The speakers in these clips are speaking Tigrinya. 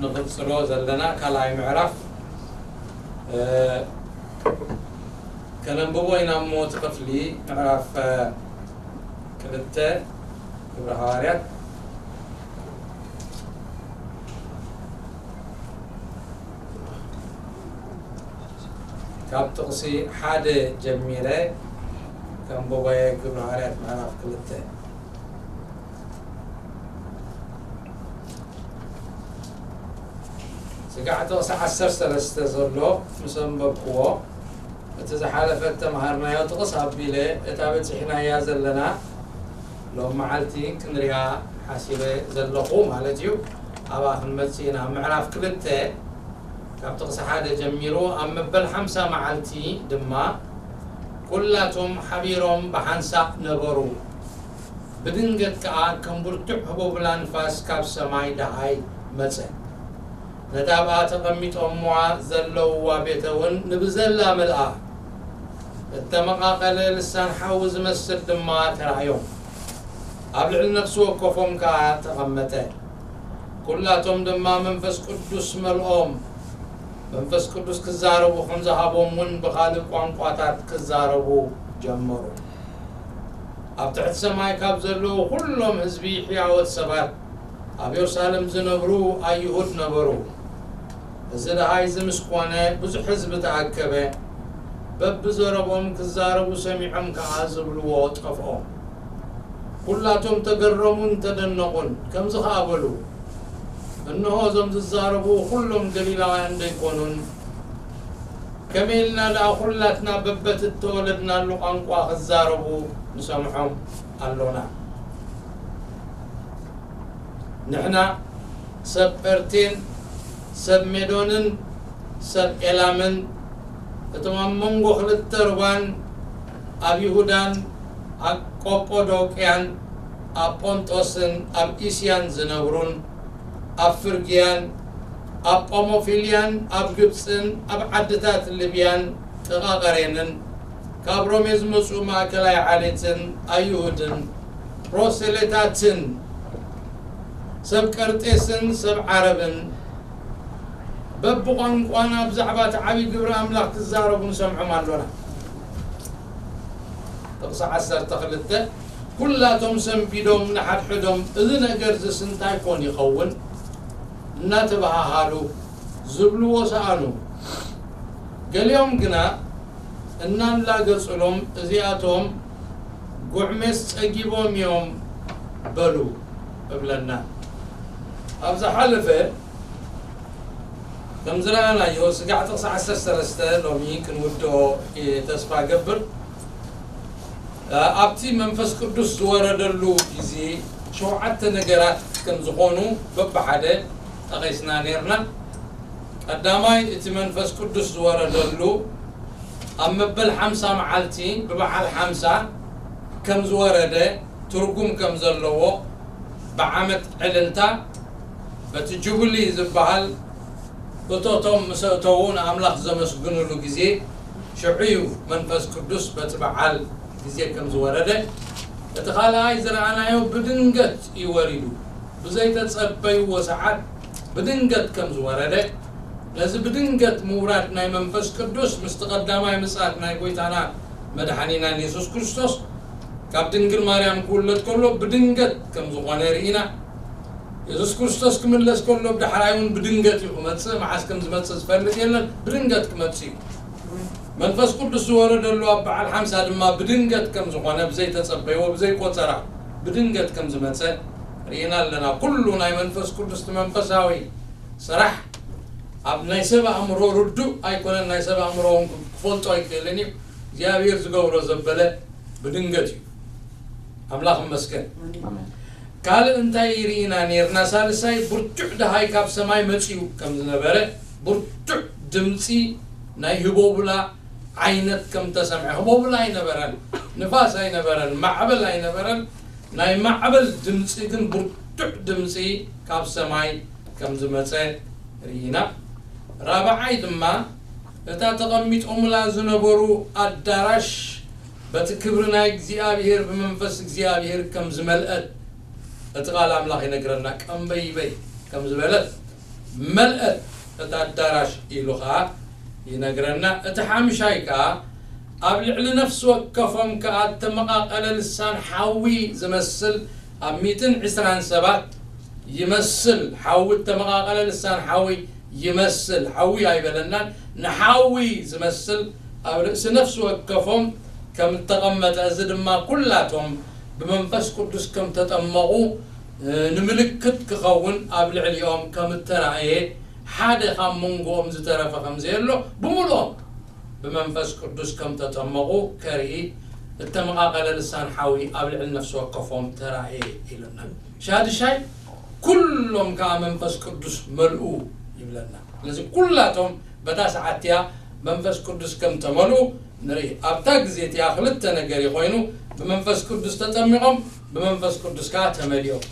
ንቕጽሎ ዘለና ካልኣይ ምዕራፍ፣ እ፣ ከነንብቦ ኢና እሞ እቲ ክፍሊ ምዕራፍ፣ እ፣ ክልተ ግብረ ሃዋርያት ካብ ጥቕሲ ሓደ ጀሚረ ከንብቦ እየ። ግብረ ሃዋርያት ምዕራፍ ክልተ። ስጋዕ ጥቕሲ ዓሰርተ ሰለስተ ዘሎ ምስ ኣንበብክዎ፣ እቲ ዝሓለፈ እተምሃርናዮ ጥቕስ ኣቢለ፣ እታ በጺሕናያ ዘለና ሎም መዓልቲ ክንሪኣ ሓሲበ ዘለኹ ማለት እዩ። ኣብኣ ክንመጽእ ኢና። ምዕራፍ ክልተ ካብ ጥቕሲ ሓደ ጀሚሩ ኣብ መበል ሓምሳ መዓልቲ ድማ ኩላቶም ሓቢሮም ብሓንሳእ ነበሩ። ብድንገት ከኣ ከም ብርቱዕ ህቦብላ ንፋስ ካብ ሰማይ ደሃይ መጸ። ነታ ኣብኣ ተቐሚጦምዋ ዘለውዋ ቤተ እውን ንብዘላ መልኣ። እተመቓቐለ ልሳን ሓዊ ዝመስል ድማ ተራእዮም። ኣብ ልዕሊ ነፍሲ ወከፎም ከኣ ተቐመጠ። ኩላቶም ድማ መንፈስ ቅዱስ መልኦም። መንፈስ ቅዱስ ክዛረቡ ከም ዝሃቦም እውን ብኻልእ ቋንቋታት ክዛረቡ ጀመሩ። ኣብ ትሕቲ ሰማይ ካብ ዘለዉ ኩሎም ህዝቢ ሕያወት ሰባት፣ ኣብ የሩሳሌም ዝነብሩ ኣይሁድ ነበሩ። እዚ ደሃይ እዚ ምስ ኮነ ብዙሕ ህዝቢ ተኣከበ። በብዘረቦም ክዛረቡ ሰሚዖም ከኣ ዝብልዎ ጠፍኦም። ኩላቶም ተገረሙን ተደነቑን። ከምዚ ኸኣ በሉ፣ እንሆ እዞም ዝዛረቡ ኩሎም ገሊላውያን ዶ ኣይኮኑን? ከመይ ኢልና ደኣ ኩላትና በበቲ እተወለድናሉ ቋንቋ ክዛረቡ ንሰምዖም ኣሎና? ንሕና ሰብ ጴርቴን ሰብ ሜዶንን ሰብ ኤላምን፣ እቶም ኣብ መንጎ ክልተ ሩባን ኣብ ይሁዳን ኣብ ቆጶዶቅያን ኣብ ጶንጦስን ኣብ እስያን ዝነብሩን ኣብ ፍርግያን ኣብ ጳሞፊልያን ኣብ ግብጽን ኣብ ዓድታት ልብያን ጥቓ ቀሬንን ካብ ሮሜ ዝመጹ ማእከላይ ዓሌትን ኣይሁድን ፕሮሴሌታትን ሰብ ቀርጤስን ሰብ ዓረብን በብቋንቋና ብዛዕባ እቲ ዓብዪ ግብሪ ኣምላኽ ክዛረቡ ንሰምዖም ኣሎና። ጥቕሲ ዓሰርተ ክልተ፣ ኩላቶም ሰንቢዶም ንሓድሕዶም፣ "እዚ ነገር ዝስ እንታይ ኮን ይኸውን?" እናተባሃሃሉ ዝብልዎ ሰኣኑ። ገሊኦም ግና እናላገጹሎም፣ "እዚኣቶም ጉዕሜስ ጸጊቦም እዮም" በሉ እብለና። ኣብ ዝሓለፈ ከም ዝረኣናዮ፣ ስጋዕ ጥቕሲ ዓሰርተ ሰለስተ ሎሚ ክንውድኦ እየ ተስፋ እገብር። ኣብቲ መንፈስ ቅዱስ ዝወረደሉ ግዜ ሸውዓተ ነገራት ከም ዝኾኑ በብሓደ ጠቒስና ኔርና። ቀዳማይ፣ እቲ መንፈስ ቅዱስ ዝወረደሉ ኣብ መበል ሓምሳ መዓልቲ ብበዓል ሓምሳ ከም ዝወረደ ትርጉም ከም ዘለዎ፣ ብዓመት ዕልልታ በቲ ጁብሊ ዝበሃል እቶቶም ምስ ኣእተዉ ንኣምላኽ ዘመስግኑሉ ግዜ፣ ሽዑ እዩ መንፈስ ቅዱስ በቲ በዓል ግዜ ከም ዝወረደ። እቲ ካልኣይ ዝረኣናዮ ብድንገት እዩ ወሪዱ። ብዘይተጸበይዎ ሰዓት ብድንገት ከም ዝወረደ፣ ነዚ ብድንገት ምውራድ ናይ መንፈስ ቅዱስ ምስቲ ቀዳማይ ምጽኣት ናይ ጐይታና መድሓኒናን የሱስ ክርስቶስ ካብ ድንግል ማርያም ክውለድ ከሎ ብድንገት ከም ዝኾነ ርኢና። የሱስ ክርስቶስ ክምለስ ከሎ ብዳሕራይ እውን ብድንገት እዩ ክመጽእ፣ መዓስ ከም ዝመጽእ ዝፈልጥ የለን፣ ብድንገት ክመጽእ እዩ። መንፈስ ቅዱስ ዝወረደሉ ኣብ በዓል ሓምሳ ድማ ብድንገት ከም ዝኾነ፣ ብዘይተጸበይዎ፣ ብዘይቆጸራ ብድንገት ከም ዝመጸ ርኢና ኣለና። ኩሉ ናይ መንፈስ ቅዱስ እቲ መንፈሳዊ ስራሕ ኣብ ናይ ሰብ ኣእምሮ ርዱእ ኣይኮነን፣ ናይ ሰብ ኣእምሮ እውን ክፈልጦ ኣይክእልን እዩ። እግዚኣብሔር ዝገብሮ ዘበለ ብድንገት እዩ። ኣምላኽ ይመስገን። ኣሜን። ካልእ እንታይ ርኢና ኔርና? ሳልሳይ ብርቱዕ ደሃይ ካብ ሰማይ መጺኡ ከም ዝነበረ፣ ብርቱዕ ድምጺ ናይ ህቦብላ ዓይነት ከም ተሰምዐ። ህቦብላ ኣይነበረን፣ ንፋስ ኣይነበረን፣ ማዕበል ኣይነበረን። ናይ ማዕበል ድምጺ ግን ብርቱዕ ድምጺ ካብ ሰማይ ከም ዝመጸ ርኢና። ራብዓይ ድማ እታ ተቐሚጦምላ ዝነበሩ ኣዳራሽ በቲ ክብሪ ናይ እግዚኣብሔር ብመንፈስ እግዚኣብሔር ከም ዝመልአት እቲ ቃል ኣምላኽ ይነግረና። ቀምበይበይ ከም ዝበለት መልአት እቲ ኣዳራሽ ኢሉ ኸኣ ይነግረና። እቲ ሓምሻይ ከኣ ኣብ ልዕሊ ነፍሲ ወከፎም ከኣ እተመቓቐለ ልሳን ሓዊ ዝመስል ኣብ ሚእትን ዕስራን ሰባት ይመስል፣ ሓዊ እተመቓቐለ ልሳን ሓዊ ይመስል፣ ሓዊ ኣይበለናን፣ ንሓዊ ዝመስል ኣብ ርእሲ ነፍሲ ወከፎም ከም እተቐመጠ፣ እዚ ድማ ኩላቶም ብመንፈስ ቅዱስ ከም ተጠመቑ ንምልክት ክኸውን ኣብ ልዕሊኦም ከም እተራእየ፣ ሓደ ካብ መንጎኦም ዝተረፈ ከም ዘየሎ ብምሉኦም ብመንፈስ ቅዱስ ከም ተጠመቑ ከርኢ፣ እተመቓቐለ ልሳን ሓዊ ኣብ ልዕሊ ነፍሲ ወከፎም ተራእየ ኢሉና። ሻድሻይ ኩሎም ከኣ መንፈስ ቅዱስ መልኡ ይብለና። ስለዚ ኩላቶም በታ ሰዓት እቲኣ መንፈስ ቅዱስ ከም ተመልኡ ንርኢ። ኣብታ ግዜ እቲኣ ክልተ ነገር እዩ ኮይኑ፣ ብመንፈስ ቅዱስ ተጠሚቖም፣ ብመንፈስ ቅዱስ ከኣ ተመሊኦም።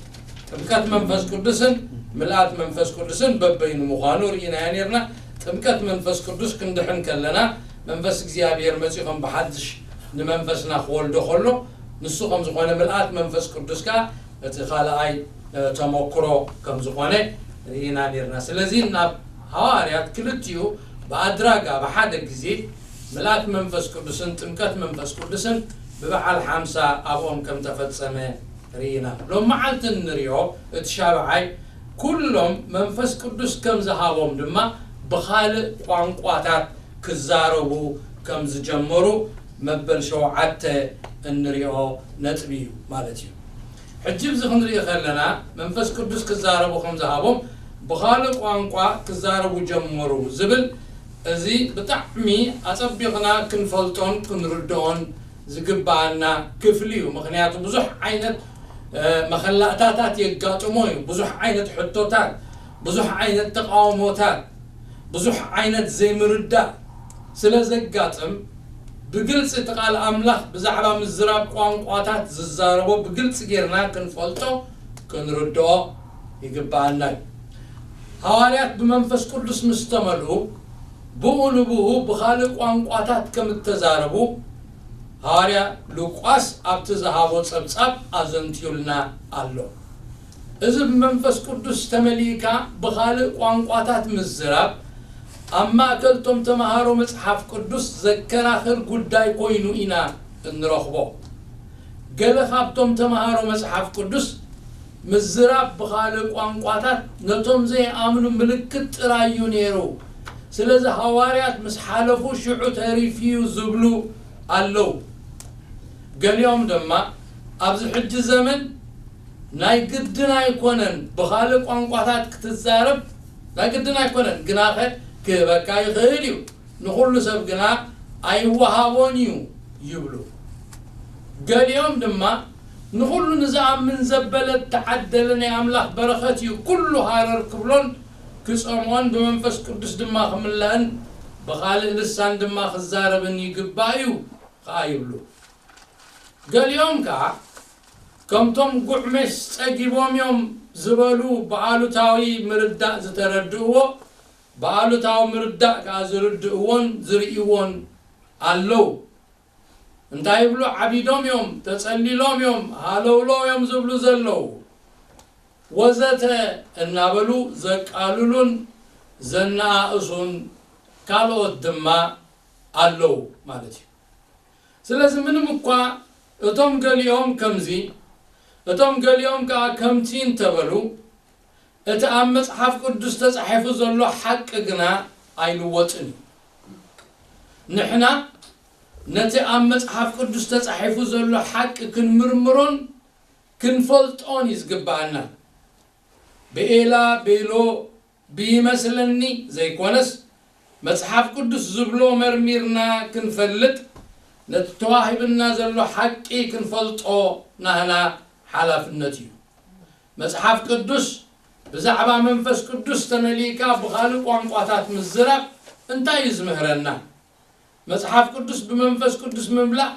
ጥምቀት መንፈስ ቅዱስን ምልኣት መንፈስ ቅዱስን በበይኑ ምዃኑ ርኢናዮ ነርና። ጥምቀት መንፈስ ቅዱስ ክንድሕን ከለና መንፈስ እግዚኣብሔር መጺኡ ከም ብሓድሽ ንመንፈስና ክወልዶ ከሎ ንሱ ከም ዝኾነ ምልኣት መንፈስ ቅዱስ ከኣ እቲ ካልኣይ ተመክሮ ከም ዝኾነ ርኢና ነርና። ስለዚ ናብ ሃዋርያት ክልቲኡ ብኣድራጋ ብሓደ ግዜ ምልኣት መንፈስ ቅዱስን ጥምቀት መንፈስ ቅዱስን ብበዓል ሓምሳ ኣብኦም ከም ተፈጸመ ርኢና። ሎም መዓልቲ እንሪኦ እቲ ሻብዓይ ኩሎም መንፈስ ቅዱስ ከም ዝሃቦም ድማ ብኻልእ ቋንቋታት ክዛረቡ ከም ዝጀመሩ መበል ሸውዓተ እንሪኦ ነጥቢ እዩ ማለት እዩ። ሕጂ እዚ ክንርኢ ከለና መንፈስ ቅዱስ ክዛረቡ ከም ዝሃቦም ብኻልእ ቋንቋ ክዛረቡ ጀመሩ ዝብል እዚ ብጣዕሚ ኣጸቢቕና ክንፈልጦን ክንርድኦን ዝግባኣና ክፍሊ እዩ። ምኽንያቱ ብዙሕ ዓይነት መኸላእታታት የጋጥሞ እዩ። ብዙሕ ዓይነት ሕቶታት፣ ብዙሕ ዓይነት ተቃውሞታት፣ ብዙሕ ዓይነት ዘይምርዳእ ስለ ዘጋጥም ብግልፂ እቲ ቃል ኣምላኽ ብዛዕባ ምዝራብ ቋንቋታት ዝዛረቦ ብግልፂ ጌርና ክንፈልጦ ክንርድኦ ይግባኣና እዩ። ሃዋርያት ብመንፈስ ቅዱስ ምስ ተመልኡ ብኡ ንብኡ ብኻልእ ቋንቋታት ከም እተዛረቡ ሃዋርያ ሉቃስ ኣብቲ ዝሃቦ ጸብጻብ ኣዘንትዩልና ኣሎ። እዚ ብመንፈስ ቅዱስ ተመሊእካ ብኻልእ ቋንቋታት ምዝራብ ኣብ ማእከል እቶም ተምሃሮ መጽሓፍ ቅዱስ ዘከራኽር ጉዳይ ኮይኑ ኢና እንረኽቦ። ገለ ካብቶም ተምሃሮ መጽሓፍ ቅዱስ ምዝራብ ብኻልእ ቋንቋታት ነቶም ዘይኣምኑ ምልክት ጥራይ እዩ ነይሩ። ስለዚ ሃዋርያት ምስ ሓለፉ ሽዑ ተሪፉ እዩ ዝብሉ ኣለዉ። ገሊኦም ድማ ኣብዚ ሕጂ ዘመን ናይ ግድን ኣይኮነን ብኻልእ ቋንቋታት ክትዛረብ፣ ናይ ግድን ኣይኮነን ግናኸ ክህበካ ይኽእል እዩ፣ ንኹሉ ሰብ ግና ኣይወሃቦን እዩ ይብሉ። ገሊኦም ድማ ንኹሉ ንዝኣምን ዘበለ እተዓደለ ናይ ኣምላኽ በረኸት እዩ፣ ኩሉ ሃረር ክብሎን ክጸምኦን ብመንፈስ ቅዱስ ድማ ክምለእን ብኻልእ ልሳን ድማ ክዛረብን ይግባእ እዩ ኸኣ ይብሉ። ገሊኦም ከኣ ከምቶም ጉዕሜስ ጸጊቦም እዮም ዝበሉ ብኣሉታዊ ምርዳእ ዝተረድእዎ ብኣሉታዊ ምርዳእ ከኣ ዝርድእዎን ዝርእይዎን ኣለዉ። እንታይ ይብሉ? ዓቢዶም እዮም፣ ተጸሊሎም እዮም፣ ሃለውለው እዮም ዝብሉ ዘለዉ ወዘተ እናበሉ ዘቃልሉን ዘነኣእሱን ካልኦት ድማ ኣለዉ ማለት እዩ። ስለዚ ምንም እኳ እቶም ገሊኦም ከምዚ እቶም ገሊኦም ከኣ ከምቲ እንተበሉ እቲ ኣብ መጽሓፍ ቅዱስ ተጻሒፉ ዘሎ ሓቂ ግና ኣይልወጥን እዩ። ንሕና ነቲ ኣብ መጽሓፍ ቅዱስ ተጻሒፉ ዘሎ ሓቂ ክንምርምሮን ክንፈልጦን እዩ ዝግብኣና። ብኤላ ቤሎ ብይመስለኒ ዘይኮነስ መጽሓፍ ቅዱስ ዝብሎ መርሚርና ክንፈልጥ ነቲ ተዋሂብና ዘሎ ሓቂ ክንፈልጦ ናህና ሓላፍነት እዩ። መጽሓፍ ቅዱስ ብዛዕባ መንፈስ ቅዱስ ተመሊእካ ብኻልእ ቋንቋታት ምዝራብ እንታይ እዩ ዝምህረና? መጽሓፍ ቅዱስ ብመንፈስ ቅዱስ ምምላእ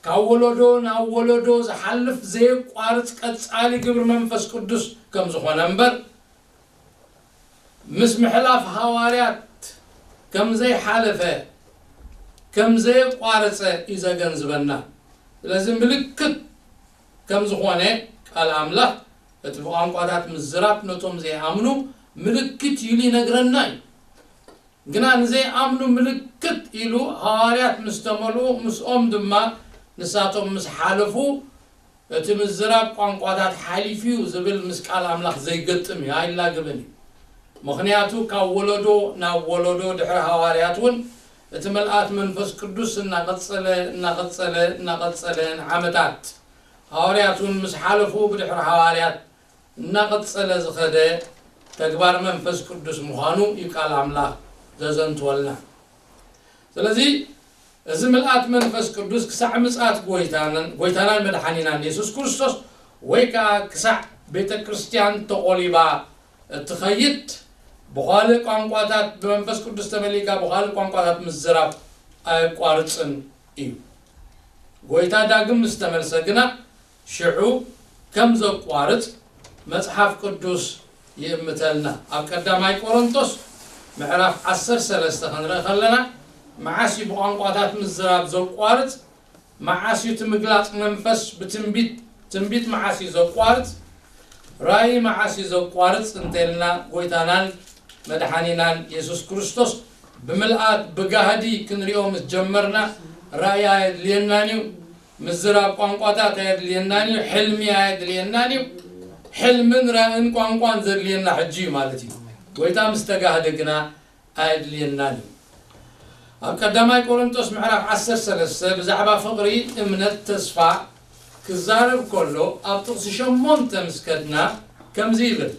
ካብ ወለዶ ናብ ወለዶ ዝሓልፍ ዘየቋርጽ ቀጻሊ ግብሪ መንፈስ ቅዱስ ከም ዝኾነ እምበር ምስ ምሕላፍ ሃዋርያት ከም ዘይሓለፈ ከም ዘየቋረጸ እዩ ዘገንዝበና። ስለዚ ምልክት ከም ዝኾነ ቃል ኣምላኽ እቲ ብቋንቋታት ምዝራብ ነቶም ዘይኣምኑ ምልክት ኢሉ ይነግረና እዩ። ግና ንዘይኣምኑ ምልክት ኢሉ ሃዋርያት ምስ ተመልኡ፣ ምስኦም ድማ ንሳቶም ምስ ሓለፉ፣ እቲ ምዝራብ ቋንቋታት ሓሊፉ እዩ ዝብል ምስ ቃል ኣምላኽ ዘይገጥም እዩ፣ ኣይላገብን እዩ። ምኽንያቱ ካብ ወለዶ ናብ ወለዶ ድሕሪ ሃዋርያት እውን እቲ ምልኣት መንፈስ ቅዱስ እናቐጸለ እናቐጸለ እናቐጸለ ንዓመታት ሃዋርያት እውን ምስ ሓለፉ ብድሕሪ ሃዋርያት እናቐጸለ ዝኸደ ተግባር መንፈስ ቅዱስ ምዃኑ እዩ ቃል ኣምላኽ ዘዘንትወልና። ስለዚ እዚ ምልኣት መንፈስ ቅዱስ ክሳዕ ምጽኣት ጎይታን ጎይታናን መድሓኒናን የሱስ ክርስቶስ ወይ ከኣ ክሳዕ ቤተ ክርስቲያን ተቖሊባ እትኸይድ ብኻልእ ቋንቋታት ብመንፈስ ቅዱስ ተመሊእካ ብኻልእ ቋንቋታት ምዝራብ ኣየቋርጽን እዩ። ጎይታ ዳግም ምስ ተመልሰ ግና ሽዑ ከም ዘቋርጽ መጽሓፍ ቅዱስ ይእምተልና። ኣብ ቀዳማይ ቆሮንቶስ ምዕራፍ ዓሰርተ ሰለስተ ክንርኢ ከለና፣ መዓስ እዩ ብቋንቋታት ምዝራብ ዘቋርጽ? መዓስ እዩ እቲ ምግላጽ መንፈስ ብትንቢት፣ ትንቢት መዓስ እዩ ዘቋርጽ? ራእይ መዓስ እዩ ዘቋርጽ እንተልና፣ ጎይታናን መድሓኒናን የሱስ ክርስቶስ ብምልኣት ብጋህዲ ክንሪኦ ምስ ጀመርና፣ ራእይ ኣየድልየናን እዩ። ምዝራብ ቋንቋታት ኣየድልየናን እዩ። ሕልሚ ኣየድልየናን እዩ። ሕልምን ራእን ቋንቋን ዘድልየና ሕጂ እዩ ማለት እዩ። ጎይታ ምስ ተጋህደ ግና ኣየድልየናን እዩ። ኣብ ቀዳማይ ቆሮንቶስ ምዕራፍ ዓሰርተ ሰለስተ ብዛዕባ ፍቕሪ፣ እምነት፣ ተስፋ ክዛረብ ከሎ፣ ኣብ ጥቕሲ ሸሞንተ ምስ ከድና ከምዚ ይብል፣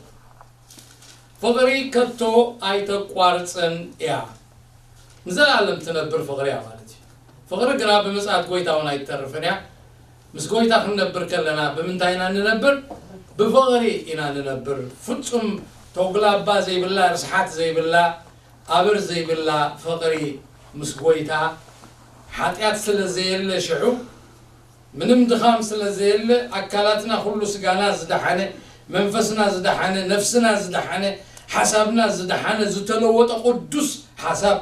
ፍቕሪ ከቶ ኣይተቋርጽን እያ። ንዘለኣለም ትነብር ፍቕሪ እያ ማለት እዩ። ፍቕሪ ግና ብምጽኣት ጎይታ እውን ኣይትተርፍን እያ። ምስ ጎይታ ክንነብር ከለና ብምንታይ ኢና እንነብር? ብፍቕሪ ኢና እንነብር። ፍጹም ተጉላባ ዘይብላ፣ ርስሓት ዘይብላ፣ ኣበር ዘይብላ ፍቕሪ ምስ ጎይታ፣ ሓጢኣት ስለ ዘየለ ሽዑ፣ ምንም ድኻም ስለ ዘየለ፣ ኣካላትና ኩሉ፣ ስጋና ዝደሓነ፣ መንፈስና ዝደሓነ፣ ነፍስና ዝደሓነ፣ ሓሳብና ዝደሓነ፣ ዝተለወጠ ቅዱስ ሓሳብ፣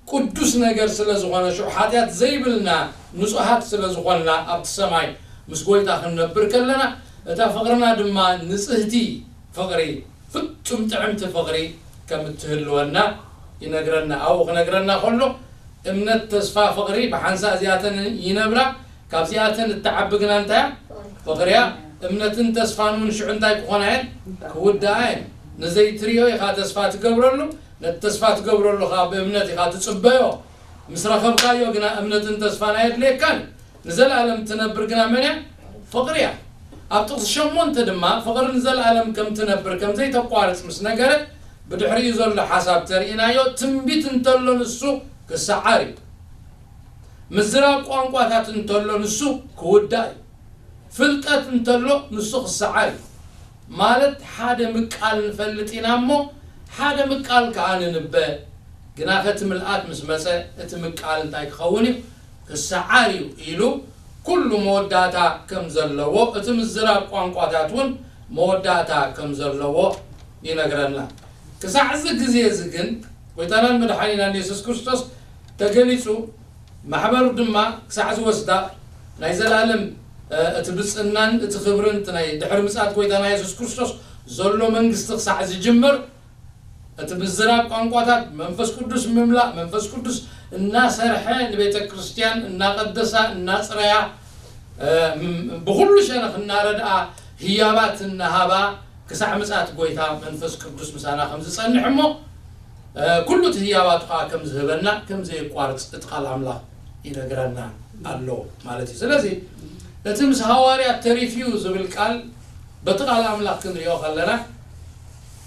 ቅዱስ ነገር ስለ ዝኾነ፣ ሽዑ ሓጢኣት ዘይብልና ንጹሃት ስለ ዝኾንና፣ ኣብቲ ሰማይ ምስ ጎይታ ክንነብር ከለና፣ እታ ፍቕርና ድማ ንጽህቲ ፍቕሪ፣ ፍጹም ጥዕምቲ ፍቕሪ ከም እትህልወና ይነግረና። ኣብኡ ክነግረና ከሎ፣ እምነት፣ ተስፋ፣ ፍቕሪ ብሓንሳእ እዚኣተን ይነብራ፣ ካብዚኣተን እትዓቢ ግና እንታይ እያ? ፍቕሪ እያ። እምነትን ተስፋን እውን ሽዑ እንታይ ክኾና እየን? ክውድኣ እየን። ንዘይትሪኦ ኢኻ ተስፋ ትገብረሉ፣ ነቲ ተስፋ ትገብረሉ ኸኣ ብእምነት ኢኻ ትጽበዮ። ምስ ረኸብካዮ ግና እምነትን ተስፋን ኣየድልየካን። ንዘለኣለም ትነብር ግና መን እያ? ፍቕሪ እያ። ኣብ ጥቕሲ ሸሞንተ ድማ ፍቕሪ ንዘለኣለም ከም ትነብር፣ ከም ዘይተቋርጽ ምስ ነገረ፣ ብድሕሪኡ ዘሎ ሓሳብ ተርኢናዮ፣ ትንቢት እንተሎ ንሱ ክሰዓር እዩ። ምዝራብ ቋንቋታት እንተሎ ንሱ ክውዳእ እዩ። ፍልጠት እንተሎ ንሱ ክሰዓር እዩ። ማለት ሓደ ምቃል ንፈልጥ ኢና እሞ፣ ሓደ ምቃል ከኣ ንንበ። ግናኸ እቲ ምልኣት ምስ መጸ፣ እቲ ምቃል እንታይ ክኸውን እዩ? ክሰዓር እዩ ኢሉ፣ ኩሉ መወዳእታ ከም ዘለዎ፣ እቲ ምዝራብ ቋንቋታት እውን መወዳእታ ከም ዘለዎ ይነግረና። ክሳዕ እዚ ግዜ እዚ ግን፣ ጎይታናን መድሓኒናን የሱስ ክርስቶስ ተገሊጹ፣ ማሕበሩ ድማ ክሳዕ ዝወስዳ፣ ናይ ዘላለም፣ እ፣ እቲ ብጽእናን እቲ ክብርን፣ እቲ ናይ ድሕሪ ምጽኣት ጎይታና የሱስ ክርስቶስ ዘሎ መንግስቲ ክሳዕ ዝጅምር፣ እቲ ምዝራብ ቋንቋታት፣ መንፈስ ቅዱስ ምምላእ፣ መንፈስ ቅዱስ እናሰርሐ ንቤተ ክርስቲያን እናቐደሳ፣ እናጽረያ፣ እ፣ ም-፣ ብኹሉ ሸነኽ እናረድኣ፣ ህያባት እናሃባ፣ ክሳዕ ምጽኣት ጎይታ መንፈስ ቅዱስ ምሳና ከም ዝጸንሕ እሞ፣ እ፣ ኩሉ እቲ ህያባቱ ከኣ ከም ዝህበና፣ ከም ዘየቋርጽ እቲ ቃል ኣምላኽ ይነግረና ኣሎ ማለት እዩ። ስለዚ፣ እቲ ምስ ሃዋርያት ተሪፉ እዩ ዝብል ቃል፣ በቲ ቃል ኣምላኽ ክንሪኦ ከለና፣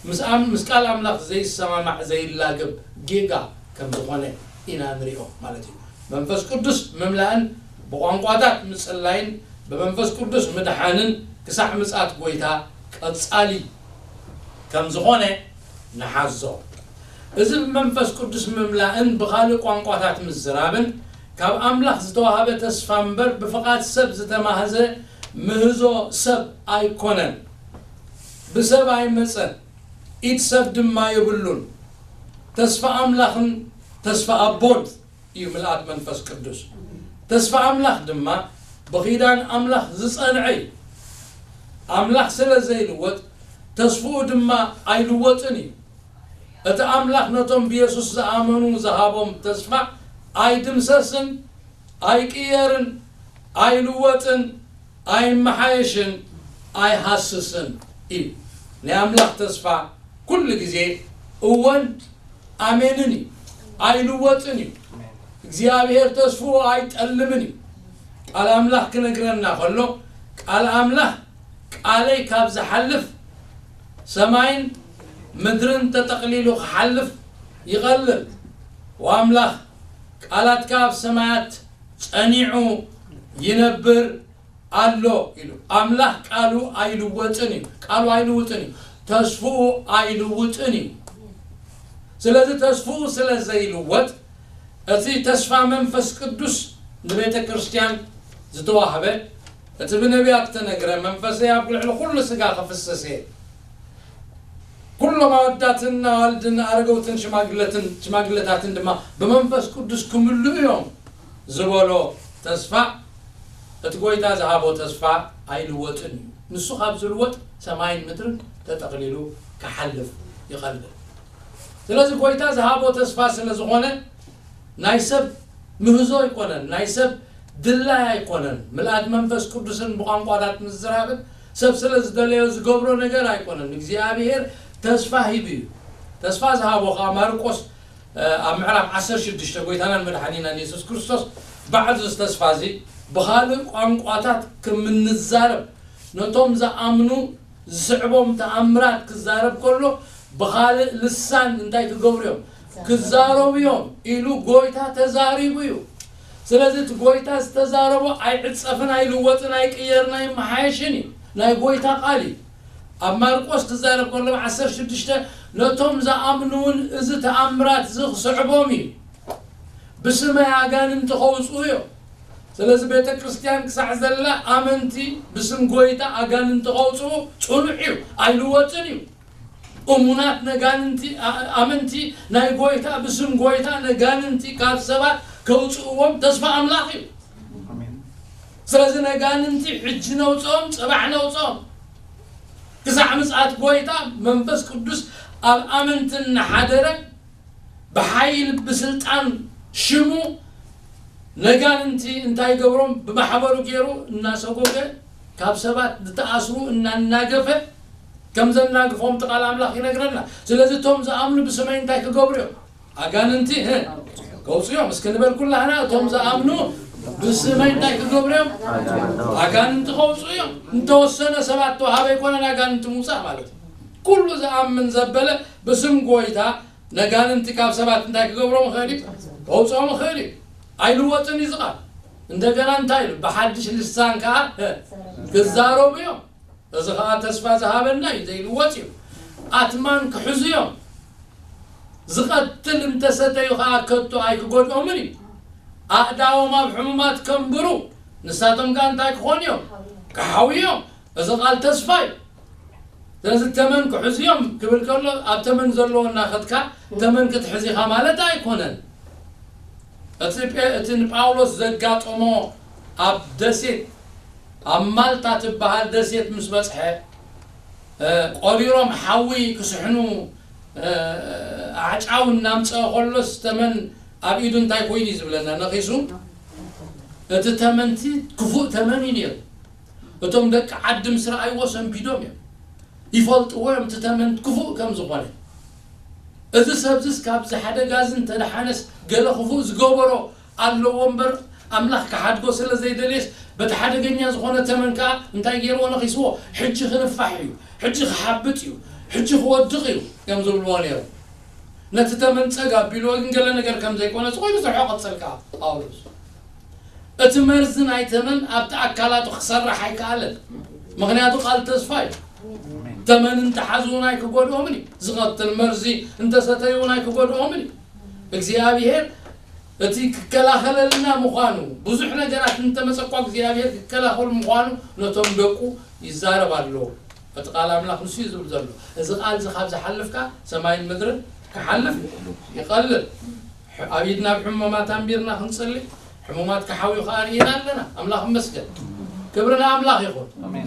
ምስ ኣም-፣ ምስ ቃል ኣምላኽ ዘይሰማማዕ፣ ዘይላገብ ጌጋ ከም ዝኾነ ኢና ንሪኦ ማለት እዩ። መንፈስ ቅዱስ ምምላእን ብቋንቋታት ምጽላይን ብመንፈስ ቅዱስ ምድሓንን ክሳዕ ምጽኣት ጎይታ ቀጻሊ ከም ዝኾነ ንሓዞ። እዚ ብመንፈስ ቅዱስ ምምላእን ብኻልእ ቋንቋታት ምዝራብን ካብ ኣምላኽ ዝተዋህበ ተስፋ እምበር ብፍቓድ ሰብ ዝተማህዘ ምህዞ ሰብ ኣይኮነን። ብሰብ ኣይመጸን፣ ኢድ ሰብ ድማ የብሉን። ተስፋ ኣምላኽን ተስፋ ኣቦን እዩ ምልኣት መንፈስ ቅዱስ። ተስፋ ኣምላኽ ድማ ብኺዳን ኣምላኽ ዝጸንዐ እዩ። ኣምላኽ ስለ ዘይልወጥ፣ ተስፍኡ ድማ ኣይልወጥን እዩ። እቲ ኣምላኽ ነቶም ብየሱስ ዝኣመኑ ዝሃቦም ተስፋ ኣይድምሰስን፣ ኣይቅየርን፣ ኣይልወጥን፣ ኣይመሓየሽን፣ ኣይሃስስን እዩ። ናይ ኣምላኽ ተስፋ ኩሉ ግዜ እወን ኣሜንን እዩ፣ ኣይልወጥን እዩ። እግዚኣብሔር ተስፍኡ ኣይጠልምን እዩ። ቃል ኣምላኽ ክነግረና ከሎ፣ ቃል ኣምላኽ ቃለይ ካብ ዝሓልፍ ሰማይን ምድርን ተጠቕሊሉ ክሓልፍ ይቐልል። ወኣምላኽ ቃላትካ ኣብ ሰማያት ጸኒዑ ይነብር ኣሎ ኢሉ። ኣምላኽ ቃሉ ኣይልወጥን እዩ። ቃሉ ኣይልውጥን እዩ። ተስፍኡ ኣይልውጥን እዩ። ስለዚ ተስፍኡ ስለ ዘይልወጥ፣ እቲ ተስፋ መንፈስ ቅዱስ ንቤተ ክርስቲያን ዝተዋህበ፣ እቲ ብነቢያት ተነግረ፣ መንፈሰይ ኣብ ልዕሊ ኩሉ ስጋ ክፍስስ እየ፣ ኩሎም ኣወዳትን ኣዋልድን ኣረገውትን ሽማግለትን ሽማግለታትን ድማ ብመንፈስ ቅዱስ ክምልኡ እዮም ዝበሎ ተስፋ፣ እቲ ጎይታ ዝሃቦ ተስፋ ኣይልወጥን እዩ። ንሱ ካብ ዝልወጥ ሰማይን ምድርን ተጠቕሊሉ ክሓልፍ ይቐልል። ስለዚ ጎይታ ዝሃቦ ተስፋ ስለ ዝኾነ ናይ ሰብ ምህዞ ኣይኮነን፣ ናይ ሰብ ድላይ ኣይኮነን። ምልኣት መንፈስ ቅዱስን ብቋንቋታት ምዝራብን ሰብ ስለ ዝደለዮ ዝገብሮ ነገር ኣይኮነን። እግዚኣብሔር ተስፋ ሂቡ እዩ። ተስፋ ዝሃቦ ኸዓ ማርቆስ፣ እ፣ ኣብ ምዕራፍ ዓሰርተ ሽዱሽተ ጎይታናን መድሓኒናን የሱስ ክርስቶስ ባዕሉ እዚ ተስፋ እዚ ብኻልእ ቋንቋታት ከም እንዛረብ ነቶም ዝኣምኑ ዝስዕቦም ተኣምራት ክዛረብ ከሎ ብኻልእ ልሳን እንታይ ክገብሩ እዮም? ክዛረቡ እዮም ኢሉ ጎይታ ተዛሪቡ እዩ። ስለዚ እቲ ጎይታ ዝተዛረቦ ኣይዕጸፍን፣ ኣይልወጥን፣ ኣይቅየርን፣ ኣይመሓየሽን እዩ። ናይ ጎይታ ቃል እዩ። ኣብ ማርቆስ ክዛረብ ከሎ ዓሰርተ ሽዱሽተ ነቶም ዝኣምኑ እውን እዚ ተኣምራት እዚ ክስዕቦም እዩ። ብስመይ ኣጋንንቲ ከውፅኡ እዮም። ስለዚ ቤተ ክርስቲያን ክሳዕ ዘላ ኣመንቲ ብስም ጎይታ ኣጋንንቲ ከውፅኡ ፅኑዕ እዩ፣ ኣይልወጥን እዩ። እሙናት ነጋንንቲ፣ ኣ-፣ ኣመንቲ ናይ ጎይታ ብስም ጎይታ ነጋንንቲ ካብ ሰባት ከውፅእዎም ተስፋ ኣምላኽ እዩ። ኣሜን። ስለዚ ነጋንንቲ ሕጂ ነውፅኦም፣ ፅባሕ ነውፅኦም። ክሳዕ ምጽኣት ጎይታ መንፈስ ቅዱስ ኣብ ኣመንቲ እናሓደረ ብሓይል ብስልጣን ሽሙ ነጋንንቲ እንታይ ይገብሮም? ብማሕበሩ ገይሩ እናሰጎገ ካብ ሰባት ዝተኣስሩ እናናገፈ ከም ዘናግፎም እቲ ቃል ኣምላኽ ይነግረና። ስለዚ እቶም ዝኣምኑ ብስመይ እንታይ ክገብሩ እዮም? ኣጋንንቲ፣ እ፣ ከውፅኡ እዮም። እስኪ ንበል ኩላህና፣ እቶም ዝኣምኑ ብስመይ እንታይ ክገብሩ እዮም? ኣጋንንቲ ከውፅኡ እዮም። እንተወሰነ ሰባት ተዋሃበ ኣይኮነን ኣጋንንቲ ምውፃእ ማለት እዩ። ኩሉ ዝኣምን ዘበለ ብስም ጎይታ ነጋንንቲ ካብ ሰባት እንታይ ክገብሮም ይኽእል እዩ? ከውፅኦም ይኽእል እዩ። ኣይልወጥን እዩ እዚ ቃል። እንደገና እንታይ ኢሉ? ብሓድሽ ልሳን ከዓ፣ እ፣ ክዛረቡ እዮም። እዚ ኸዓ ተስፋ ዝሃበና እዩ፣ ዘይልወጥ እዩ። ኣትማን ክሕዙ እዮም። ዝቐትል እንተሰተዩ ኸዓ ከቶ ኣይክጎድኦምን እዩ። ኣእዳዎም ኣብ ሕሙማት ከንብሩ፣ ንሳቶም ከኣ እንታይ ክኾኑ እዮም? ክሓውዩ እዮም። እዚ ቃል ተስፋ እዩ። ስለዚ ተመን ክሕዙ እዮም ክብል ከሎ፣ ኣብ ተመን ዘለዎ እናኸድካ ተመን ክትሕዝ ኢኻ ማለት ኣይኮነን። እቲ ጴ-፣ እቲ ንጳውሎስ ዘጋጠሞ ኣብ ደሴት፣ ኣብ ማልታ ትበሃል ደሴት ምስ በጽሐ፣ እ፣ ቆሪሮም ሓዊ ክስሕኑ፣ እ፣ ኣዕጫው እናምጸአ ከሎስ ተመን ኣብ ኢዱ እንታይ ኮይኑ እዩ ዝብለና? ነኺሱ። እቲ ተመንቲ ክፉእ ተመን እዩ ነይሩ። እቶም ደቂ ዓዲ ምስ ረኣይዎ ሰንቢዶም እዮም። ይፈልጥዎ እዮም እቲ ተመን ክፉእ ከም ዝኾነ። እዚ ሰብዝስ ካብዚ ሓደጋ እዚ እንተደሓነስ ገለ ክፉእ ዝገበሮ ኣለዎ እምበር፣ ኣምላኽ ክሓድጎ ስለ ዘይደልየስ፣ በቲ ሓደገኛ ዝኾነ ተመን ከኣ እንታይ ገይርዎ? ነኺስዎ። ሕጂ ክንፋሕ እዩ፣ ሕጂ ክሓብጥ እዩ፣ ሕጂ ክወድቕ እዩ እዮም ዝብልዎ ነይሮም። ነቲ ተመን ጸግ ኣቢልዎ ግን ገለ ነገር ከም ዘይኮነ፣ እዚ ኮይኑ ስርሖ ቀጸል ከኣ ጳውሎስ። እቲ መርዚ ናይ ተመን ኣብቲ ኣካላቱ ክሰርሕ ኣይከኣለን። ምኽንያቱ ቃል ተስፋ እዩ። ተመን እንተሓዙ እውን ኣይክጎድኦምን እዩ። ዝቐትል መርዚ እንተሰተዩ እውን ኣይክጎድኦምን እዩ። እግዚኣብሔር እቲ ክከላኸለልና ምዃኑ፣ ብዙሕ ነገራት እንተመጸ እኳ እግዚኣብሔር ክከላኸሉ ምዃኑ ነቶም ደቁ ይዛረብ ኣሎ። እቲ ቃል ኣምላኽ ንሱ እዩ ዝብል ዘሎ። እዚ ቃል እዚ ካብ ዝሓልፍካ ሰማይን ምድርን ክሓልፍ ይቐልል። ሕ-፣ ኣብ ኢድና ኣብ ሕሙማት ኣንቢርና ክንጽሊ፣ ሕሙማት ክሓውዩ ከኣ ርኢና ኣለና። ኣምላኽ ይመስገን። ክብሪ ንኣምላኽ ይኹን። ኣሜን።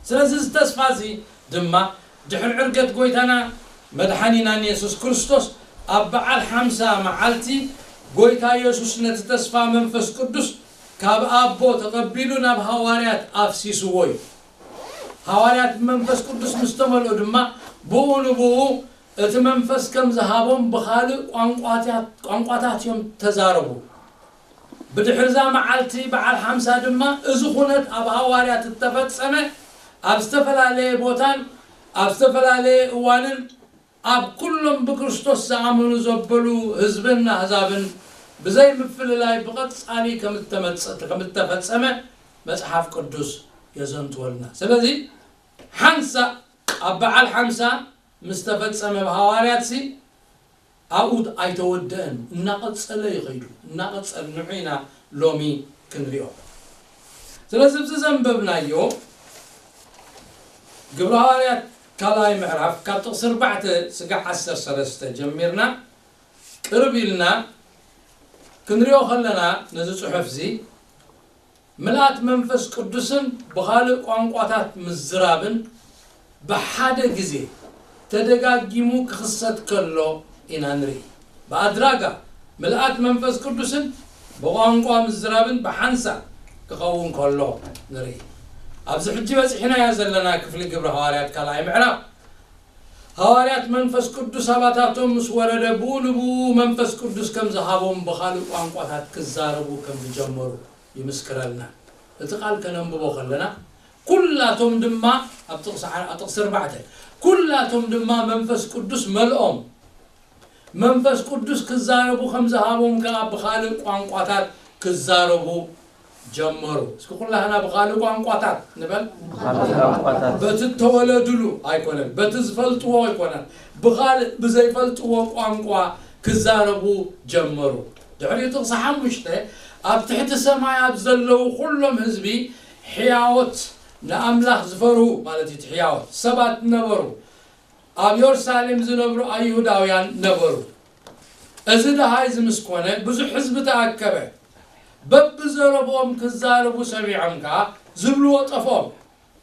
ስለዚ እዚ ተስፋ እዚ ድማ ድሕሪ ዕርገት ጎይታና መድሓኒናን የሱስ ክርስቶስ ኣብ በዓል ሓምሳ መዓልቲ ጎይታ የሱስ ነቲ ተስፋ መንፈስ ቅዱስ ካብ ኣቦ ተቐቢሉ ናብ ሃዋርያት ኣፍሲስዎ እዩ። ሃዋርያት ብመንፈስ ቅዱስ ምስ ተመልኡ ድማ ብኡ ንብኡ እቲ መንፈስ ከም ዝሃቦም ብኻልእ ቋንቋታት እዮም ተዛረቡ። ብድሕርዛ መዓልቲ በዓል ሓምሳ ድማ እዚ ኩነት ኣብ ሃዋርያት እተፈጸመ ኣብ ዝተፈላለየ ቦታን ኣብ ዝተፈላለየ እዋንን ኣብ ኩሎም ብክርስቶስ ዝኣመኑ ዘበሉ ህዝብን ኣህዛብን ብዘይ ምፍልላይ ብቐጻሊ ከም እተመጸ- ከም እተፈጸመ መጽሓፍ ቅዱስ የዘንትወልና። ስለዚ ሓንሳ ኣብ በዓል ሓምሳ ምስ ተፈጸመ ብሃዋርያትሲ ኣብኡ ኣይተወደአን፣ እናቐጸለ ይኸይዱ እናቐጸል ንዑ ኢና ሎሚ ክንሪኦ። ስለዚ ብዚ ዘንበብናዮ ግብረ ሃዋርያት ካልኣይ ምዕራፍ ካብ ጥቕሲ ኣርባዕተ ስጋዕ ዓሰርተ ሰለስተ ጀሚርና ቅርብ ኢልና ክንሪኦ ከለና ነዚ ጽሑፍ እዚ ምልኣት መንፈስ ቅዱስን ብኻልእ ቋንቋታት ምዝራብን ብሓደ ግዜ ተደጋጊሙ ክኽሰት ከሎ ኢና ንርኢ። ብኣድራጋ ምልኣት መንፈስ ቅዱስን ብቋንቋ ምዝራብን ብሓንሳብ ክኸውን ከሎ ንርኢ። ኣብዚ ሕጂ በጺሕናያ ዘለና ክፍሊ ግብረ ሃዋርያት ካልኣይ ምዕራፍ ሃዋርያት መንፈስ ቅዱስ ኣባታቶም ምስ ወረደ ብኡ ንብኡ መንፈስ ቅዱስ ከም ዝሃቦም ብኻልእ ቋንቋታት ክዛረቡ ከም ዝጀመሩ ይምስክረልና። እቲ ቃል ከነንብቦ ከለና ኩላቶም ድማ ኣብ ጥቕሲ ዓ- ኣብ ጥቕሲ ኣርባዕተ ኩላቶም ድማ መንፈስ ቅዱስ መልኦም መንፈስ ቅዱስ ክዛረቡ ከም ዝሃቦም ከኣ ብኻልእ ቋንቋታት ክዛረቡ ጀመሩ። እስኪ ኩላህና ብኻልእ ቋንቋታት ንበል። ብኻልእ ቋንቋታት በቲ እተወለዱሉ ኣይኮነን፣ በቲ ዝፈልጥዎ ኣይኮነን፣ ብኻልእ ብዘይፈልጥዎ ቋንቋ ክዛረቡ ጀመሩ። ድሕሪኡ ጥቕሲ ሓሙሽተ ኣብ ትሕቲ ሰማይ ኣብ ዘለዉ ኩሎም ህዝቢ ሕያዎት ንኣምላኽ ዝፈርሁ ማለት እዩ። እቲ ሕያዎት ሰባት ነበሩ። ኣብ የሩሳሌም ዝነብሩ ኣይሁዳውያን ነበሩ። እዚ ደሃይ እዚ ምስ ኮነ ብዙሕ ህዝቢ ተኣከበ። በብዘረብኦም ክዛረቡ ሰሚዖም ከኣ ዝብልዎ ጠፍኦም።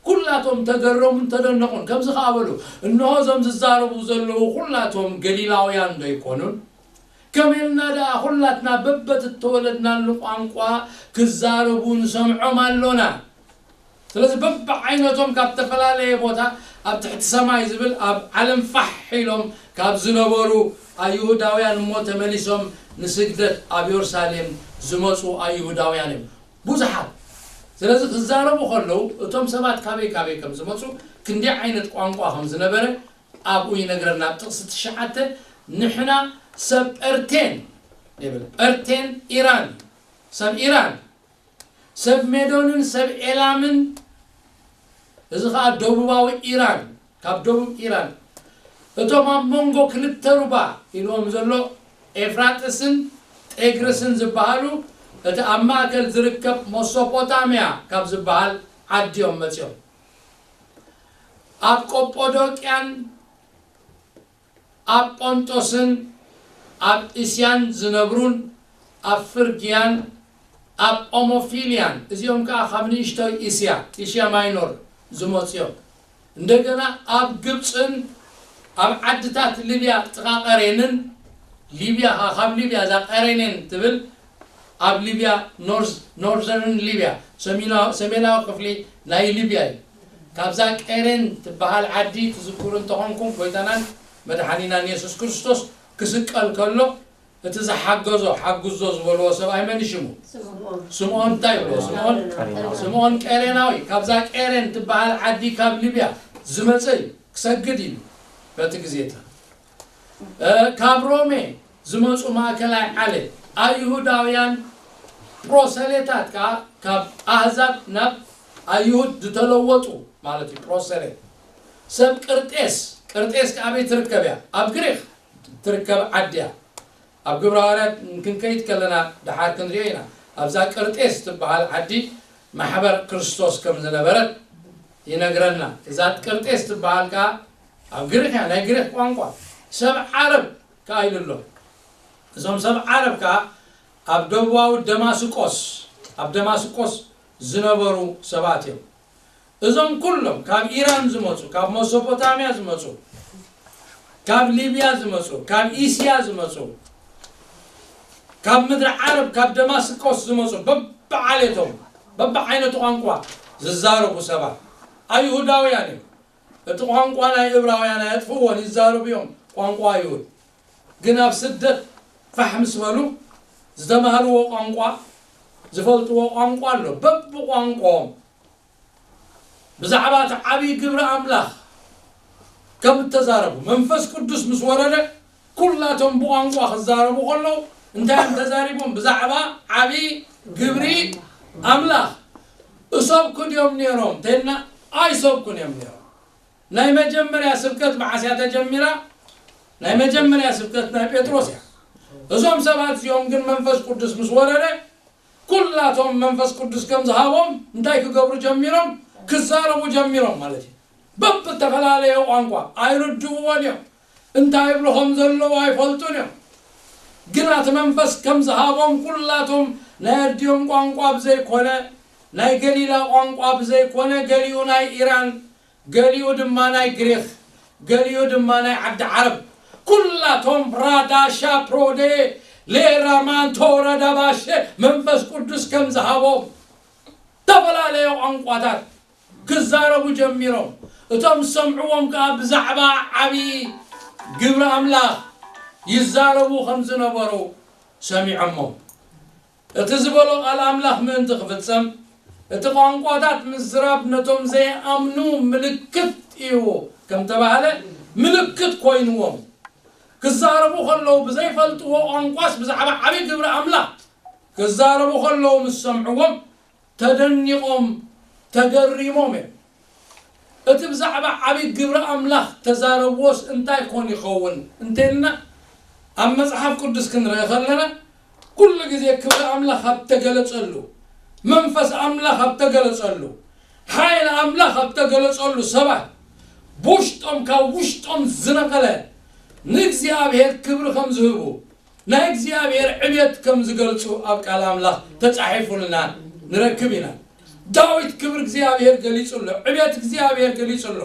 ኩላቶም ተገረሙን ተደነቑን። ከምዚ ከኣ በሉ፣ እንሆ እዞም ዝዛረቡ ዘለዉ ኩላቶም ገሊላውያን ዶ ኣይኮኑን? ከመይ ኢልና ደኣ ኩላትና በበቲ እተወለድናሉ ቋንቋ ክዛረቡ ንሰምዖም ኣሎና? ስለዚ በብዓይነቶም ካብ ዝተፈላለየ ቦታ ኣብ ትሕቲ ሰማይ ዝብል ኣብ ዓለም ፋሕ ኢሎም ካብ ዝነበሩ ኣይሁዳውያን እሞ ተመሊሶም ንስግደት ኣብ የሩሳሌም ዝመፁ ኣይሁዳውያን እዮም ብዙሓት። ስለዚ ክዛረቡ ከለዉ እቶም ሰባት ካበይ ካበይ ከም ዝመፁ ክንደይ ዓይነት ቋንቋ ከም ዝነበረ ኣብኡ ይነግረና። ኣብ ጥቕሲ ትሽዓተ ንሕና ሰብ ጴርቴን ይብል። ጴርቴን ኢራን፣ ሰብ ኢራን፣ ሰብ ሜዶንን ሰብ ኤላምን፣ እዚ ኸኣ ደቡባዊ ኢራን፣ ካብ ደቡብ ኢራን፣ እቶም ኣብ መንጎ ክልተ ሩባ ኢልዎም ዘሎ ኤፍራጥስን ጤግርስን ዝበሃሉ፣ እቲ ኣብ ማእከል ዝርከብ መሶፖጣምያ ካብ ዝበሃል ዓዲ እዮም መጺኦም። ኣብ ቆጶዶቅያን ኣብ ጶንጦስን ኣብ እስያን ዝነብሩን ኣብ ፍርግያን ኣብ ጳሙፊልያን፣ እዚኦም ከኣ ካብ ንእሽቶይ እስያ፣ ኤሽያ ማይኖር፣ ዝመጹ እዮም። እንደገና ኣብ ግብጽን ኣብ ዓድታት ሊብያ ጥቓ ቀሬንን፣ ሊብያ ከኣ ካብ ሊብያ እዛ ቀሬኔን ትብል ኣብ ሊብያ ኖርዝ ኖርዘርን ሊብያ ሰሜናዊ ክፍሊ ናይ ሊብያ እዩ። ካብዛ ቀሬን ትበሃል ዓዲ ትዝክሩ እንተኾንኩም ጎይታናን መድሓኒናን የሱስ ክርስቶስ ክስቀል ከሎ እቲ ዝሓገዞ ሓግዞ ዝበልዎ ሰብኣይ መን ሽሙ? ስምዖን እንታይ ይብልዎ? ስምዖን ስምዖን ቀሬናዊ። ካብዛ ቀሬን ትበሃል ዓዲ ካብ ሊብያ ዝመፀ እዩ ክሰግድ ኢሉ በቲ ግዜ እቲ ካብ ሮሜ ዝመፁ ማእከላይ ዓሌት ኣይሁዳውያን ፕሮሰሌታት ከዓ ካብ ኣህዛብ ናብ ኣይሁድ ዝተለወጡ ማለት እዩ። ፕሮሰሌት ሰብ ቅርጤስ ቅርጤስ ከኣበይ ትርከብ እያ? ኣብ ግሪክ ትርከብ ዓዲ እያ። ኣብ ግብረ ሃዋርያት ክንከይድ ከለና ደሓር ክንሪኦ ኢና። ኣብዛ ቅርጤስ ትበሃል ዓዲ ማሕበር ክርስቶስ ከም ዝነበረት ይነግረና። እዛ ቅርጤስ ትበሃል ከዓ ኣብ ግሪክ እያ፣ ናይ ግሪክ ቋንቋ። ሰብ ዓረብ ከዓ ኢሉ ኣሎ። እዞም ሰብ ዓረብ ከዓ ኣብ ደቡባዊ ደማስቆስ ኣብ ደማስቆስ ዝነበሩ ሰባት እዮም። እዞም ኩሎም ካብ ኢራን ዝመፁ ካብ መሶፖታምያ ዝመፁ ካብ ሊብያ ዝመጹ፣ ካብ እስያ ዝመጹ፣ ካብ ምድሪ ዓረብ፣ ካብ ደማስቆስ ዝመጹ፣ በብዓሌቶም፣ በብዓይነቱ ቋንቋ ዝዛረቡ ሰባት ኣይሁዳውያን እዮም። እቲ ቋንቋ ናይ እብራውያን ኣየጥፍእዎን፣ ይዛረቡ እዮም ቋንቋ ኣይሁድ። ግን ኣብ ስደት ፋሕ ምስ በሉ ዝተማህርዎ ቋንቋ፣ ዝፈልጥዎ ቋንቋ ኣሎ። በብቋንቋኦም ብዛዕባ እቲ ዓብዪ ግብሪ ኣምላኽ ከም እተዛረቡ፣ መንፈስ ቅዱስ ምስ ወረደ፣ ኩላቶም ብቋንቋ ክዛረቡ ከለዉ እንታይ እዮም ተዛሪቦም? ብዛዕባ ዓብዪ ግብሪ ኣምላኽ። እሰብኩ ድዮም ነይሮም እንተልና፣ ኣይሰብኩን እዮም ነይሮም። ናይ መጀመርያ ስብከት መዓስ እያ ተጀሚራ? ናይ መጀመርያ ስብከት ናይ ጴጥሮስ እያ። እዞም ሰባት እዚኦም ግን መንፈስ ቅዱስ ምስ ወረደ፣ ኩላቶም መንፈስ ቅዱስ ከም ዝሃቦም እንታይ ክገብሩ ጀሚሮም? ክዛረቡ ጀሚሮም ማለት እዩ። በብተፈላለየ ቋንቋ ኣይርድእዎን እዮም። እንታይ ይብሉ ከም ዘለዉ ኣይፈልጡን እዮም። ግን እቲ መንፈስ ከም ዝሃቦም ኩላቶም ናይ ኣዲኦም ቋንቋ ብዘይኮነ፣ ናይ ገሊላ ቋንቋ ብዘይኮነ፣ ገሊኡ ናይ ኢራን፣ ገሊኡ ድማ ናይ ግሪኽ፣ ገሊኡ ድማ ናይ ዓዲ ዓረብ፣ ኩላቶም ራዳሻ ፕሮዴ ሌራማንቶ ረዳባሸ መንፈስ ቅዱስ ከም ዝሃቦም ዝተፈላለየ ቋንቋታት ክዛረቡ ጀሚሮም። እቶም ዝሰምዕዎም ከኣ ብዛዕባ ዓብዪ ግብሪ ኣምላኽ ይዛረቡ ከም ዝነበሩ ሰሚዖሞ። እቲ ዝበሎ ቃል ኣምላኽ ምእንቲ ክፍጸም፣ እቲ ቋንቋታት ምዝራብ ነቶም ዘይኣምኑ ምልክት እዩ ከም ተባህለ፣ ምልክት ኮይንዎም። ክዛረቡ ከለዉ ብዘይፈልጥዎ ቋንቋስ ብዛዕባ ዓብዪ ግብሪ ኣምላኽ ክዛረቡ ከለዉ ምስ ሰምዕዎም፣ ተደኒቖም፣ ተገሪሞም እዮም። እቲ ብዛዕባ ዓብዪ ግብሪ ኣምላኽ ተዛረብዎስ እንታይ ኮን ይኸውን እንተልና፣ ኣብ መጽሓፍ ቅዱስ ክንርኢ ከለና፣ ኩሉ ግዜ ክብሪ ኣምላኽ ኣብ ተገለጸሉ፣ መንፈስ ኣምላኽ ኣብ ተገለጸሉ፣ ሓይሊ ኣምላኽ ኣብ ተገለጸሉ፣ ሰባት ብውሽጦም፣ ካብ ውሽጦም ዝነቐለ ንእግዚኣብሔር ክብሪ ከም ዝህቡ፣ ናይ እግዚኣብሔር ዕብየት ከም ዝገልጹ ኣብ ቃል ኣምላኽ ተጻሒፉልና ንረክብ ኢና። ዳዊት ክብሪ እግዚኣብሔር ገሊጹ ኣሎ፣ ዕብየት እግዚኣብሔር ገሊጹ ኣሎ።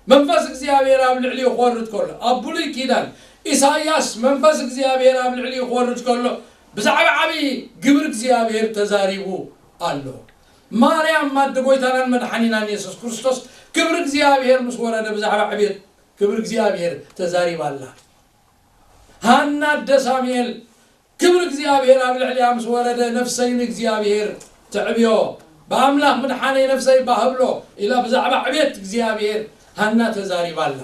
መንፈስ እግዚኣብሔር ኣብ ልዕሊኡ ክወርድ ከሎ፣ ኣብ ብሉይ ኪዳን ኢሳይያስ መንፈስ እግዚኣብሔር ኣብ ልዕሊኡ ክወርድ ከሎ፣ ብዛዕባ ዓብዪ ግብሪ እግዚኣብሔር ተዛሪቡ ኣሎ። ማርያም ኣደ ጎይታናን መድሓኒናን የሱስ ክርስቶስ ክብሪ እግዚኣብሔር ምስ ወረደ፣ ብዛዕባ ዕብየት ክብሪ እግዚኣብሔር ተዛሪባ ኣላ። ሃና ኣደ ሳሙኤል ክብሪ እግዚኣብሔር ኣብ ልዕሊኣ ምስ ወረደ፣ ነፍሰይ ንእግዚኣብሔር ተዕብዮ፣ ብኣምላኽ ምድሓነይ ነፍሰይ እባ ህብሎ ኢላ ብዛዕባ ዕብየት እግዚኣብሔር ሃና ተዛሪባ ኣላ።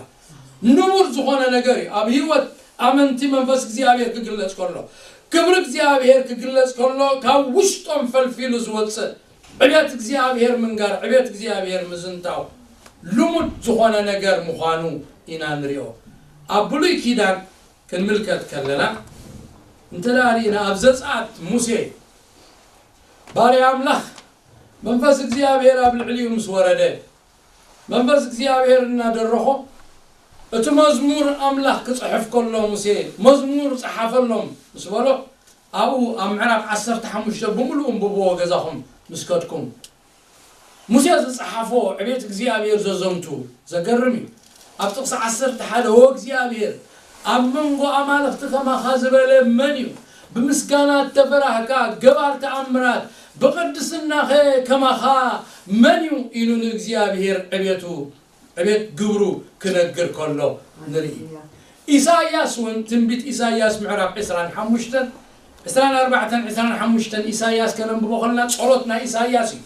ንቡር ዝኾነ ነገር እዩ ኣብ ህይወት ኣመንቲ መንፈስ እግዚኣብሔር ክግለጽ ከሎ። ክብሪ እግዚኣብሔር ክግለጽ ከሎ ካብ ውሽጦም ፈልፊሉ ዝወጽእ ዕብየት እግዚኣብሔር ምንጋር፣ ዕብየት እግዚኣብሔር ምዝንታው ልሙድ ዝኾነ ነገር ምዃኑ ኢና ንሪኦ። ኣብ ብሉይ ኪዳን ክንምልከት ከለና፣ እንተ ደኣ ርኢና ኣብ ዘጸኣት ሙሴ ባርያ ኣምላኽ መንፈስ እግዚኣብሔር ኣብ ልዕሊኡ ምስ ወረደ፣ መንፈስ እግዚኣብሔር እናደረኾ እቲ መዝሙር ኣምላኽ ክጽሕፍ ከሎ ሙሴ መዝሙር ጸሓፈሎም ምስ በሎ፣ ኣብኡ ኣብ ምዕራፍ ዓሰርተ ሓሙሽተ ብምሉኡ እንብብዎ ገዛኹም ምስ ከድኩም። ሙሴ ዝጸሓፎ ዕቤት እግዚኣብሔር ዘዘንቱ ዘገርም እዩ። ኣብ ጥቕሲ ዓሰርተ ሓደ፣ "ኦ እግዚኣብሔር፣ ኣብ መንጎ ኣማልኽቲ ከማኻ ዝበለ መን እዩ? ብምስጋና እተፈራህካ፣ ገባር ተኣምራት፣ ብቕድስናኸ ከማኻ መን እዩ?" ኢሉ ንእግዚኣብሔር ዕቤቱ፣ ዕቤት ግብሩ ክነግር ከሎ ንርኢ። ኢሳይያስ እውን ትንቢት ኢሳይያስ ምዕራፍ ዕስራን ሓሙሽተን፣ ዕስራን ኣርባዕተን፣ ዕስራን ሓሙሽተን ኢሳይያስ ከነንብቦ ከለና ጸሎት ናይ ኢሳይያስ እዩ።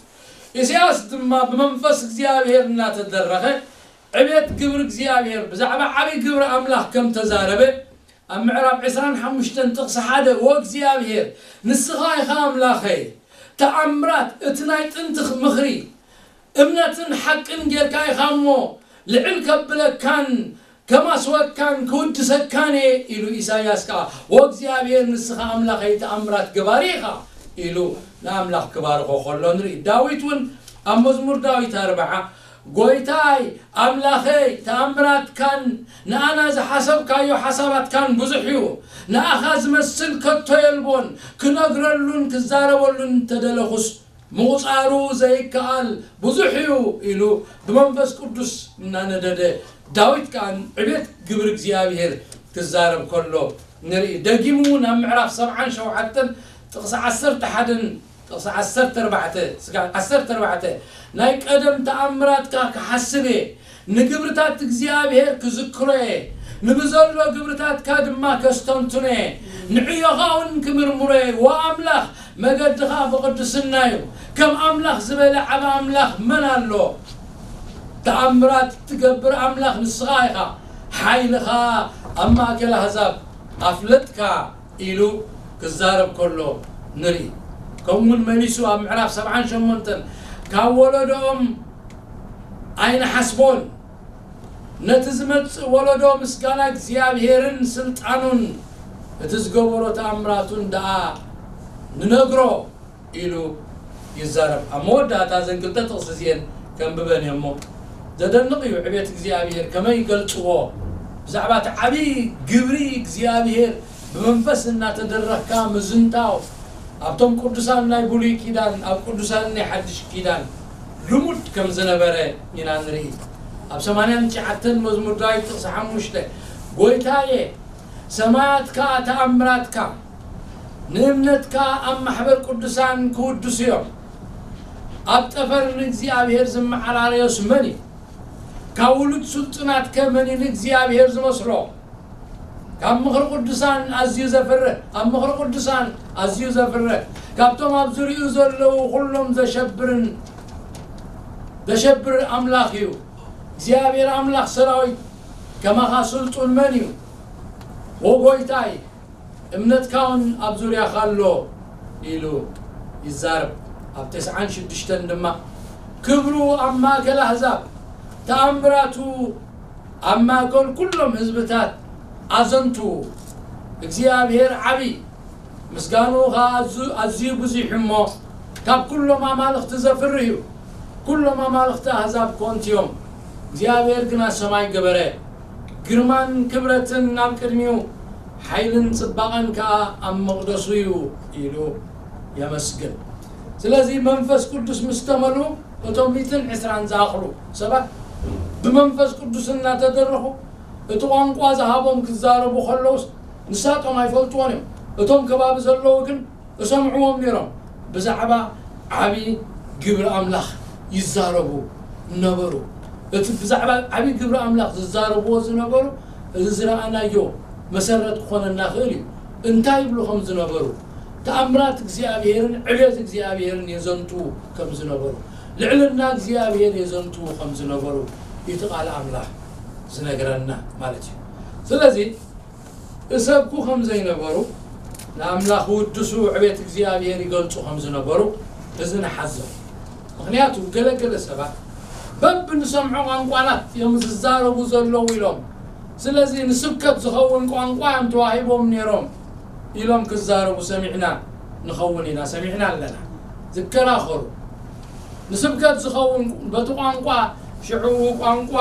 ኢሳይያስ ድማ ብመንፈስ እግዚኣብሔር እናተደረኸ ዕቤት ግብሪ እግዚኣብሔር ብዛዕባ ዓብዪ ግብሪ ኣምላኽ ከም ተዛረበ ኣብ ምዕራፍ ዕስራን ሓሙሽተን ጥቕሲ ሓደ፣ "ወእግዚኣብሔር ንስኻ ኢኻ ኣምላኸይ፣ ተኣምራት እቲ ናይ ጥንቲ ምኽሪ እምነትን ሓቅን ጌርካ ኢኻ እሞ ልዕል ከብለካን ከማስወካን ክውድሰካን እየ" ኢሉ። ኢሳይያስ ከኣ "ወእግዚኣብሔር ንስኻ ኣምላኸይ ተኣምራት ገባሪ ኢኻ" ኢሉ ንኣምላኽ ክባርኾ ከሎ ንርኢ። ዳዊት እውን ኣብ መዝሙር ዳዊት ኣርብዓ፣ "ጎይታይ ኣምላኸይ፣ ተኣምራትካን ንኣና ዝሓሰብካዮ ሓሳባትካን ብዙሕ እዩ። ንኣኻ ዝመስል ከቶ የልቦን፣ ክነግረሉን ክዛረበሉን እንተደለኹስ ምቑጻሩ ዘይከኣል ብዙሕ እዩ" ኢሉ ብመንፈስ ቅዱስ እናነደደ ዳዊት ከኣ ዕቤት ግብሪ እግዚኣብሔር ክዛረብ ከሎ ንርኢ። ደጊሙ እውን ኣብ ምዕራፍ ሰብዓን ሸውዓተን ጥቕሲ ዓሰርተ ሓደን ጥቕሲ ዓሰርተ ኣርባዕተ ስጋ ዓሰርተ ኣርባዕተ ናይ ቀደም ተኣምራትካ ክሓስብ እየ፣ ንግብርታት እግዚኣብሔር ክዝክሮ እየ፣ ንብዘሎ ግብርታትካ ድማ ከስተንትኖ እየ፣ ንዕዮኻ እውን ክምርምሮ እየ። ወኣምላኽ መገድኻ ብቕድስና እዩ። ከም ኣምላኽ ዝበለ ዓቢ ኣምላኽ መን ኣሎ? ተኣምራት ትገብር ኣምላኽ ንስኻ ኢኻ። ሓይልኻ ኣብ ማእከል ኣህዛብ ኣፍለጥካ ኢሉ ክዛረብ ከሎ ንርኢ። ከምኡውን መሊሱ ኣብ ምዕራፍ ሰብዓን ሸሞንተን ካብ ወለዶኦም ኣይንሓስቦን፣ ነቲ ዝመጽእ ወለዶ ምስጋና እግዚኣብሔርን ስልጣኑን እቲ ዝገበሮ ተኣምራቱን ደኣ ንነግሮ ኢሉ ይዛረብ። ኣብ መወዳእታ እዘን ክልተ ጥቕሲ እዚአን ከንብበን እየ እሞ፣ ዘደንቕ እዩ ዕቤት እግዚኣብሔር ከመይ ይገልጽዎ። ብዛዕባ እቲ ዓብዪ ግብሪ እግዚኣብሔር ብመንፈስ እናተደረኽካ ምዝንታው፣ ኣብቶም ቅዱሳን ናይ ብሉይ ኪዳን፣ ኣብ ቅዱሳን ናይ ሓድሽ ኪዳን ልሙድ ከም ዝነበረ ኢና ንርኢ። ኣብ ሰማንያን ትሽዓተን መዝሙር ዳዊት ጥቕሲ ሓሙሽተ፣ ጎይታየ፣ ሰማያትካ ተኣምራትካ ንእምነትካ ኣብ ማሕበር ቅዱሳን ክውድሱ እዮም። ኣብ ጠፈር ንእግዚኣብሔር ዝመዓራረዮስ መን እዩ? ካብ ውሉድ ስልጡናትከ መን እዩ ንእግዚኣብሔር ዝመስሎ? ካብ ምኽሪ ቅዱሳን ኣዝዩ ዘፍርህ፣ ኣብ ምኽሪ ቅዱሳን ኣዝዩ ዘፍርህ፣ ካብቶም ኣብ ዙሪኡ ዘለዉ ኩሎም ዘሸብርን ዘሸብር ኣምላኽ እዩ። እግዚኣብሔር ኣምላኽ ሰራዊት ከማኻ ስልጡን መን እዩ? ወጎይታይ፣ እምነትካ እውን ኣብ ዙርያኻ ኣሎ ኢሉ ይዛረብ። ኣብ ተስዓን ሽዱሽተን ድማ ክብሩ ኣብ ማእከል ኣህዛብ፣ ተኣምራቱ ኣብ ማእከል ኩሎም ህዝብታት ኣዘንቱ። እግዚኣብሔር ዓቢ፣ ምስጋንኡ ኸዓ ኣዙ-፣ ኣዝዩ ብዙሕ እሞ፣ ካብ ኩሎም ኣማልኽቲ ዘፍርህ እዩ። ኩሎም ኣማልኽቲ ኣህዛብ ኮንቲ እዮም፣ እግዚኣብሔር ግና ሰማይ ገበረ። ግርማን ክብረትን ናብ ቅድሚኡ፣ ሓይልን ጽባቐን ከኣ ኣብ መቕደሱ እዩ ኢሉ የመስግን። ስለዚ መንፈስ ቅዱስ ምስ ተመልኡ፣ እቶም ሚእትን ዕስራን ዝኣኽሉ ሰባት ብመንፈስ ቅዱስ እናተደረኹ፣ እቲ ቋንቋ ዝሃቦም ክዛረቡ ከለውስ ንሳቶም ኣይፈልጥዎን እዮም። እቶም ከባቢ ዘለዉ ግን እሰምዕዎም ነይሮም። ብዛዕባ ዓቢ ግብሪ ኣምላኽ ይዛረቡ ነበሩ። እቲ ብዛዕባ ዓቢ ግብሪ ኣምላኽ ዝዛረብዎ ዝነበሩ፣ እዚ ዝረኣናዮ መሰረት ክኾነና ይኽእል እዩ። እንታይ ይብሉ ከም ዝነበሩ፣ ተኣምራት እግዚኣብሔርን ዕቤት እግዚኣብሔርን የዘንትዉ ከም ዝነበሩ፣ ልዕልና እግዚኣብሔር የዘንትዉ ከም ዝነበሩ እቲ ቃል ኣምላኽ ዝነግረና ማለት እዩ። ስለዚ፣ እሰብኩ ከም ዘይነበሩ፣ ንኣምላኽ ውድሱ ዕቤት እግዚኣብሔር ይገልጹ ከም ዝነበሩ፣ እዚ ንሓዞ። ምኽንያቱ፣ ገለገለ ሰባት፣ በብንሰምዖ ቋንቋታት እዮም ዝዛረቡ ዘለዉ ኢሎም። ስለዚ፣ ንስብከት ዝኸውን ቋንቋ እዮም ተዋሂቦም ነይሮም ኢሎም ክዛረቡ ሰሚዕና ንኸውን ኢና፣ ሰሚዕና ኣለና። ዝከራኸሩ። ንስብከት ዝኸውን በቲ ቋንቋ፣ ሽዑ ቋንቋ፣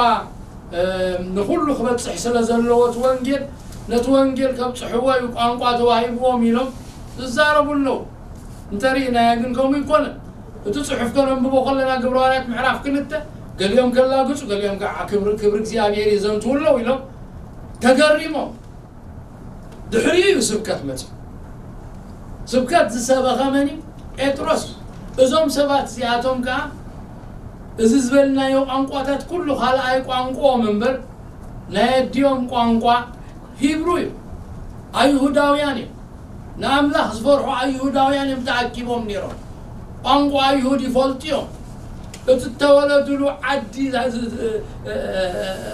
እ፣ ንኹሉ ክበጽሕ ስለ ዘለዎ እቲ ወንጌል፣ ነቲ ወንጌል ከብጽሕዎ እዩ ቋንቋ ተዋሂብዎም ኢሎም ዝዛረቡ ኣለዉ። እንተሪእናዮ ግን ከምኡ ኣይኮነን። እቲ ጽሑፍ ከነንብቦ ከለና ግብረ ሃዋርያት ምዕራፍ ክልተ፣ ገሊኦም ከላግጹ፣ ገሊኦም ከዓ ክብሪ፣ ክብሪ እግዚኣብሔር የዘንትዉ ኣለዉ ኢሎም ተገሪሞም። ድሕሪኡ እዩ ስብከት መጺኡ። ስብከት ዝሰበኸ መን እዩ? ጴጥሮስ እዩ። እዞም ሰባት እዚኣቶም ከኣ እዚ ዝበልናዮ ቋንቋታት ኩሉ ካልኣይ ቋንቋኦም እምበር ናይ ኣዲኦም ቋንቋ ሂብሩ እዩ። ኣይሁዳውያን እዮም። ንኣምላኽ ዝፈርሑ ኣይሁዳውያን እዮም ተኣኪቦም ነይሮም። ቋንቋ ኣይሁድ ይፈልጡ እዮም። እቲ እተወለዱሉ ዓዲ፣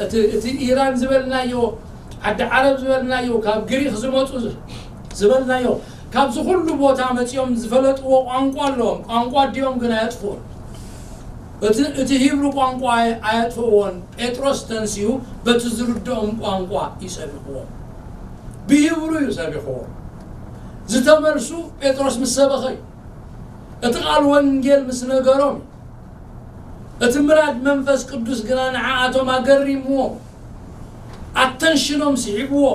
እቲ፣ እቲ ኢራን ዝበልናዮ፣ ዓዲ ዓረብ ዝበልናዮ፣ ካብ ግሪኽ ዝመጹ ዝበልናዮ፣ ካብዚ ኩሉ ቦታ መጺኦም ዝፈለጥዎ ቋንቋ ኣለዎም። ቋንቋ ኣዲኦም ግን ኣየጥፍኡን። እቲ፣ እቲ ሂብሩ ቋንቋ ኣየ-፣ ኣየጥፍእዎን። ጴጥሮስ ተንሲኡ በቲ ዝርድኦም ቋንቋ እዩ ሰቢኽዎም። ብሂብሩ እዩ ሰቢኽዎም። ዝተመልሱ ጴጥሮስ ምስ ሰበኸ እዩ። እቲ ቃል ወንጌል ምስ ነገሮም እዩ። እቲ ምራድ መንፈስ ቅዱስ ግና ንዓኣቶም ኣገሪምዎም። ኣተንሽኖም ስሒብዎ።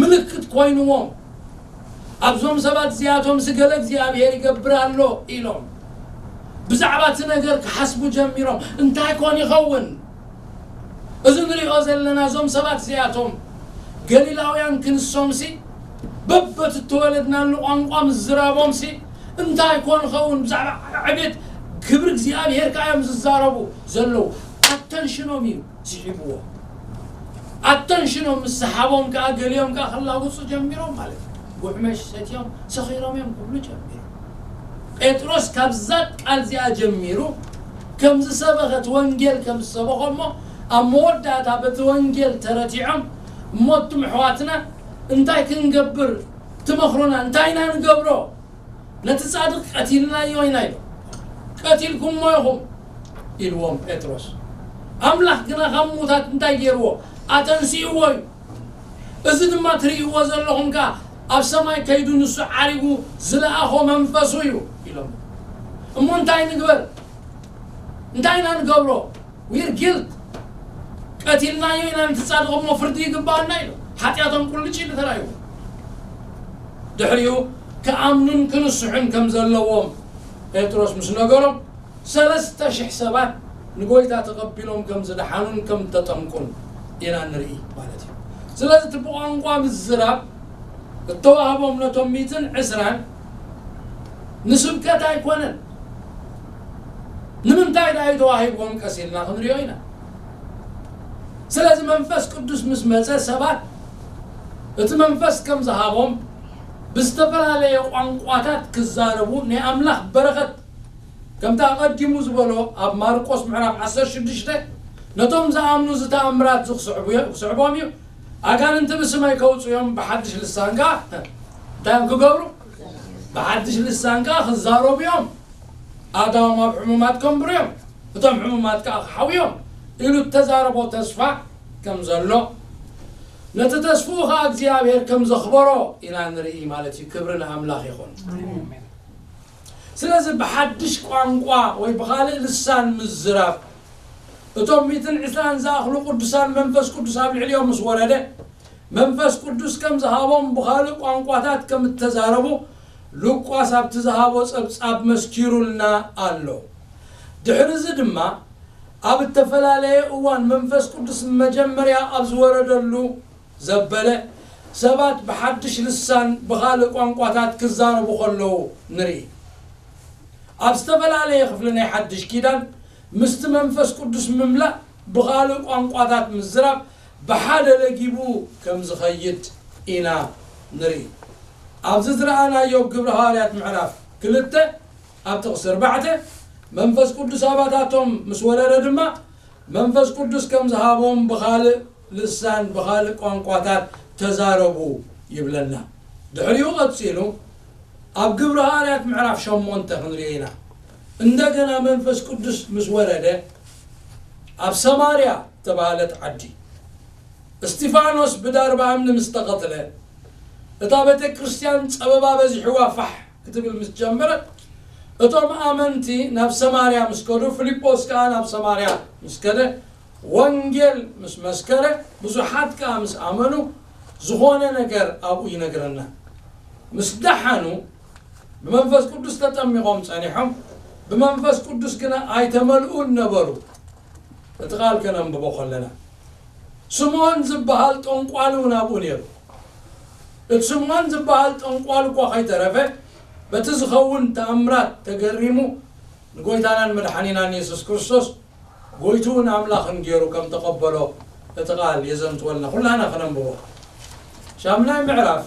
ምልክት ኮይንዎም። ኣብዞም ሰባት እዚኣቶም ስገለ እግዚኣብሔር ይገብር ኣሎ ኢሎም ብዛዕባ እቲ ነገር ክሓስቡ ጀሚሮም። እንታይ ኮን ይኸውን? እዚ ንሪኦ ዘለና እዞም ሰባት እዚኣቶም ገሊላውያን ክንሶምሲ በበቲ እተወለድናሉ ቋንቋ ምዝራቦምሲ እንታይ ኮን ኸውን ብዛዕባ ዕቤት ክብሪ እግዚኣብሔር ከኣ እዮም ዝዛረቡ ዘለዉ። ኣተንሽኖም እዩ ስሒብዎ። ኣተንሽኖም ምስ ሰሓቦም ከኣ ገሊኦም ከኣ ክላውጹ ጀሚሮም ማለት እዩ። ጉሕመሽ ሰትዮም ሰኺሮም እዮም ክብሉ ጀሚሮም። ጴጥሮስ ካብዛ ቃል እዚኣ ጀሚሩ ከም ዝሰበኸት ወንጌል ከም ዝሰበኸ እሞ ኣብ መወዳእታ በቲ ወንጌል ተረቲዖም እሞ እቱም ኣሕዋትና እንታይ ክንገብር ትመኽሩና እንታይ ኢና ንገብሮ ነቲ ጻድቕ ቀቲልናዮ ኢና ኢሉ ቀቲልኩሞ ኢኹም ኢልዎም ጴጥሮስ ኣምላኽ ግና ካብ ሙታት እንታይ ገይርዎ ኣተንስእዎ እዩ እዚ ድማ ትርእይዎ ዘለኹም ከኣ ኣብ ሰማይ ከይዱ ንሱ ዓሪጉ ዝለኣኾ መንፈሱ እዩ ኢሎም እሞ እንታይ ንግበር እንታይ ኢና ንገብሮ we're guilt ቀቲልናዮ ኢና ንትጻድቕ እሞ ፍርዲ ይግባኣና ኢሉ ሓጢኣቶም ቁልጭ ኢሉ ተራእይዎ ድሕሪኡ ክኣምኑን ክንስሑን ከም ዘለዎም ጴጥሮስ ምስ ነገሮም ሰለስተ ሽሕ ሰባት ንጎይታ ተቐቢሎም ከም ዝደሓኑን ከም ተጠምቁን ኢና ንርኢ ማለት እዩ ስለዚ እቲ ብቋንቋ ምዝራብ እተዋህቦም ነቶም ሚትን ዕስራን ንስብከት ኣይኮነን ንምንታይ ዳ ተዋሂብዎም ቀሲልና ክንሪኦ ኢና ስለዚ መንፈስ ቅዱስ ምስ መፀ ሰባት እቲ መንፈስ ከም ዝሃቦም ብዝተፈላለየ ቋንቋታት ክዛረቡ ናይ ኣምላኽ በረኸት ከምቲ ኣቐዲሙ ዝበሎ ኣብ ማርቆስ ምዕራፍ ዓሰርተ ሽዱሽተ ነቶም ዝኣምኑ ዝተኣምራት ዝክስዕቦም እዩ ኣጋንንቲ ብስመይ ከውፅኡ እዮም ብሓድሽ ልሳን ከዓ እንታይ እዮም ክገብሩ ብሓድሽ ልሳን ከዓ ክዛረቡ እዮም ኣእዳዎም ኣብ ሕሙማት ከንብሩ እዮም እቶም ሕሙማት ከዓ ክሓውዮም ኢሉ እተዛረቦ ተስፋ ከም ዘሎ ነቲ ተስፍኡ ከዓ እግዚኣብሔር ከም ዘኽበሮ ኢና ንርኢ ማለት እዩ ክብሪ ንኣምላኽ ይኹን ስለዚ ብሓድሽ ቋንቋ ወይ ብኻልእ ልሳን ምዝራብ እቶም ሚትን ዕስራን ዝኣኽሉ ቅዱሳን መንፈስ ቅዱስ ኣብ ልዕሊኦም ምስ ወረደ መንፈስ ቅዱስ ከም ዝሃቦም ብኻልእ ቋንቋታት ከም እተዛረቡ ሉቃስ ኣብቲ ዝሃቦ ጸብጻብ መስኪሩልና ኣሎ። ድሕሪ እዚ ድማ ኣብ እተፈላለየ እዋን መንፈስ ቅዱስ መጀመርያ ኣብ ዝወረደሉ ዘበለ ሰባት ብሓድሽ ልሳን ብኻልእ ቋንቋታት ክዛረቡ ከለዉ ንርኢ። ኣብ ዝተፈላለየ ክፍሊ ናይ ሓድሽ ኪዳን ምስቲ መንፈስ ቅዱስ ምምላእ ብኻልእ ቋንቋታት ምዝራብ ብሓደ ለጊቡ ከም ዝኸይድ ኢና ንርኢ። ኣብዚ ዝረኣናዮ ግብሪ ሃዋርያት ምዕራፍ ክልተ ኣብ ጥቕሲ ኣርባዕተ መንፈስ ቅዱስ ኣባታቶም ምስ ወረደ ድማ መንፈስ ቅዱስ ከም ዝሃቦም ብኻልእ ልሳን ብኻልእ ቋንቋታት ተዛረቡ ይብለና። ድሕሪኡ ቀጺሉ ኣብ ግብሪ ሃዋርያት ምዕራፍ ሸሞንተ ክንሪኦ ኢና። እንደገና መንፈስ ቅዱስ ምስ ወረደ ኣብ ሰማርያ ተባሃለት ዓዲ እስጢፋኖስ ብዳርባ እምኒ ምስ ተቐትለ እታ ቤተ ክርስቲያን ጸበባ በዚሕዋ ፋሕ ክትብል ምስ ጀመረት እቶም ኣመንቲ ናብ ሰማርያ ምስ ከዱ ፊልጶስ ከኣ ናብ ሰማርያ ምስ ከደ ወንጌል ምስ መስከረ ብዙሓት ከኣ ምስ ኣመኑ ዝኾነ ነገር ኣብኡ ይነግረና ምስ ደሓኑ ብመንፈስ ቅዱስ ተጠሚቖም ጸኒሖም ብመንፈስ ቅዱስ ግና ኣይተመልኡን ነበሩ እቲ ቃል ከነንብቦ ከለና ስምዖን ዝበሃል ጠንቋሊ እውን ኣብኡ ነይሩ እቲ ስምዖን ዝበሃል ጠንቋሊ እኳ ከይተረፈ በቲ ዝኸውን ተኣምራት ተገሪሙ ንጎይታናን መድሓኒናን የሱስ ክርስቶስ ጎይትኡን ኣምላኽን ገይሩ ከም ተቐበሎ እቲ ቃል የዘንትወልና ኩላና ክነንብቦ ሻምናይ ምዕራፍ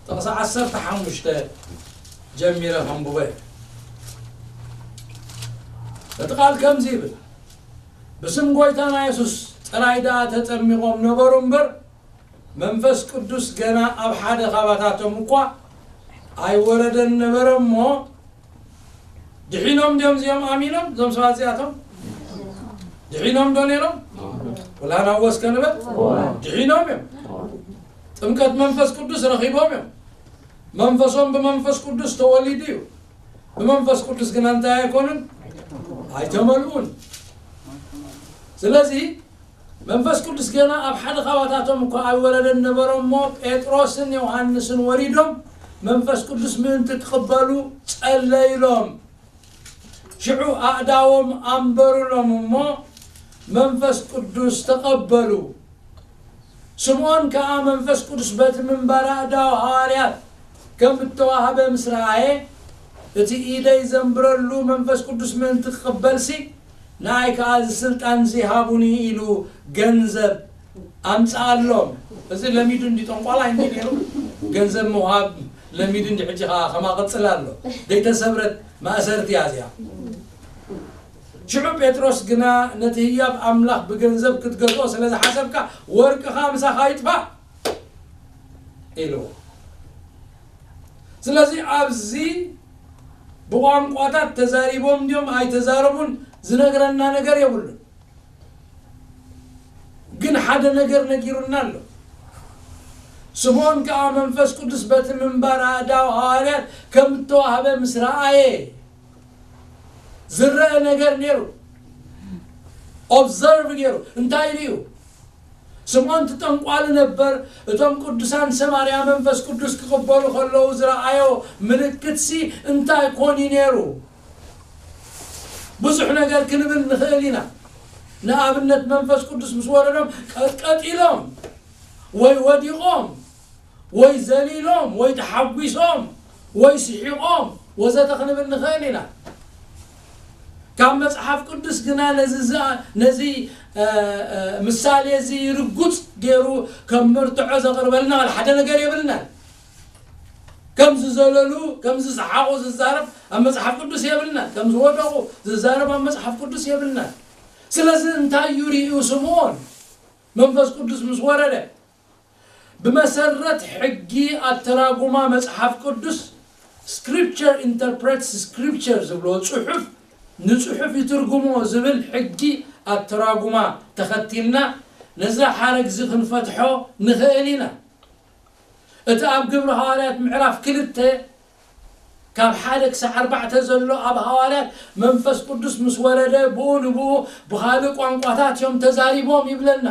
ጥቕሲ ዓሰርተ ሓሙሽተ ጀሚረ ከንብቦ እቲ ቃል ከምዚ ይብል ብስም ጎይታና የሱስ ጥራይ ደኣ ተጠሚቖም ነበሩ እምበር መንፈስ ቅዱስ ገና ኣብ ሓደ ካባታቶም እኳ ኣይወረደን ነበረ እሞ ድሒኖም ድዮም እዚኦም ኣሚኖም እዞም ሰባት እዚኣቶም ድሒኖም ዶ ነይሮም ወላ ናብ ወስከ ንበል ድሒኖም እዮም ጥምቀት መንፈስ ቅዱስ ረኺቦም እዮም መንፈሶም ብመንፈስ ቅዱስ ተወሊዱ እዩ ብመንፈስ ቅዱስ ግና እንታይ ኣይኮኑን ኣይተመልኡን ስለዚ መንፈስ ቅዱስ ገና ኣብ ሓደ ካባታቶም እኳ ኣይወረደን ነበረ እሞ ጴጥሮስን ዮሃንስን ወሪዶም መንፈስ ቅዱስ ምእንቲ ክቕበሉ ጸለዩሎም ሽዑ ኣእዳዎም ኣንበሩሎም እሞ መንፈስ ቅዱስ ተቐበሉ። ስምዖን ከኣ መንፈስ ቅዱስ በቲ ምንባር ኣእዳው ሃዋርያት ከም እተዋህበ ምስ ረኣየ፣ እቲ ኢደይ ዘንብረሉ መንፈስ ቅዱስ ምእንቲ ክቕበልሲ፣ ንኣይ ከኣ እዚ ስልጣን እዚ ሃቡኒ ኢሉ ገንዘብ ኣምጽኣሎም። እዚ ለሚዱ እንዲ ጠንቋላ እንዲ ነይሩ፣ ገንዘብ ምውሃብ ለሚዱ እንዲ ሕጂ ከኣ ከማ ቅጽል ኣሎ። ዘይተሰብረት ማእሰርቲ እያ እዚኣ። ሽዑ ጴጥሮስ ግና፣ "ነቲ ህያብ ኣምላኽ ብገንዘብ ክትገዝኦ ስለ ዝሓሰብካ፣ ወርቅኻ ምሳኻ ይጥፋእ" ኢልዎ። ስለዚ ኣብዚ ብቋንቋታት ተዛሪቦም ድዮም ኣይተዛረቡን ዝነግረና ነገር የብሉን። ግን ሓደ ነገር ነጊሩና ኣሎ። ስምዖን ከኣ መንፈስ ቅዱስ በቲ ምንባር ኣእዳው ሃዋርያት ከም እተዋህበ ምስ ረኣየ፣ ዝረአ ነገር ነይሩ። ኦብዘርቭ ገይሩ። እንታይ ርእዩ? ስምዖን እቲ ጠንቋሊ ነበር። እቶም ቅዱሳን ሰማርያ መንፈስ ቅዱስ ክቕበሉ ከለዉ ዝረኣዮ ምልክትሲ እንታይ ኮን እዩ ነይሩ? ብዙሕ ነገር ክንብል ንኽእል ኢና። ንኣብነት መንፈስ ቅዱስ ምስ ወረዶም ቀጥቀጥ ኢሎም ወይ ወዲቖም ወይ ዘሊሎም ወይ ተሓጒሶም ወይ ስሒቖም ወዘተ ክንብል ንኽእል ኢና። ካብ መጽሓፍ ቅዱስ ግና ነዚ ዝኣ-፣ ነዚ፣ እ፣ እ፣ ምሳሌ እዚ ርጉጽ ገይሩ ከም መርትዖ ዘቕርበልና ዋላ ሓደ ነገር የብልናን። ከም ዝዘለሉ፣ ከም ዝሰሓቑ ዝዛረብ ኣብ መጽሓፍ ቅዱስ የብልናን። ከም ዝወደቑ ዝዛረብ ኣብ መጽሓፍ ቅዱስ የብልናን። ስለዚ እንታይ እዩ ርእዩ ስምዖን? መንፈስ ቅዱስ ምስ ወረደ፣ ብመሰረት ሕጊ ኣተራጉማ መጽሓፍ ቅዱስ፣ Scripture interprets Scripture ዝብሎ ጽሑፍ ንጽሑፍ ይትርጉሞ ዝብል ሕጊ ኣተራጉማ ተኸቲልና ነዚ ሓረግ እዚ ክንፈትሖ ንኽእል ኢና። እቲ ኣብ ግብሪ ሃዋርያት ምዕራፍ ክልተ ካብ ሓደ ክሳዕ ኣርባዕተ ዘሎ ኣብ ሃዋርያት መንፈስ ቅዱስ ምስ ወረደ ብኡ ንብኡ ብኻልእ ቋንቋታት እዮም ተዛሪቦም ይብለና።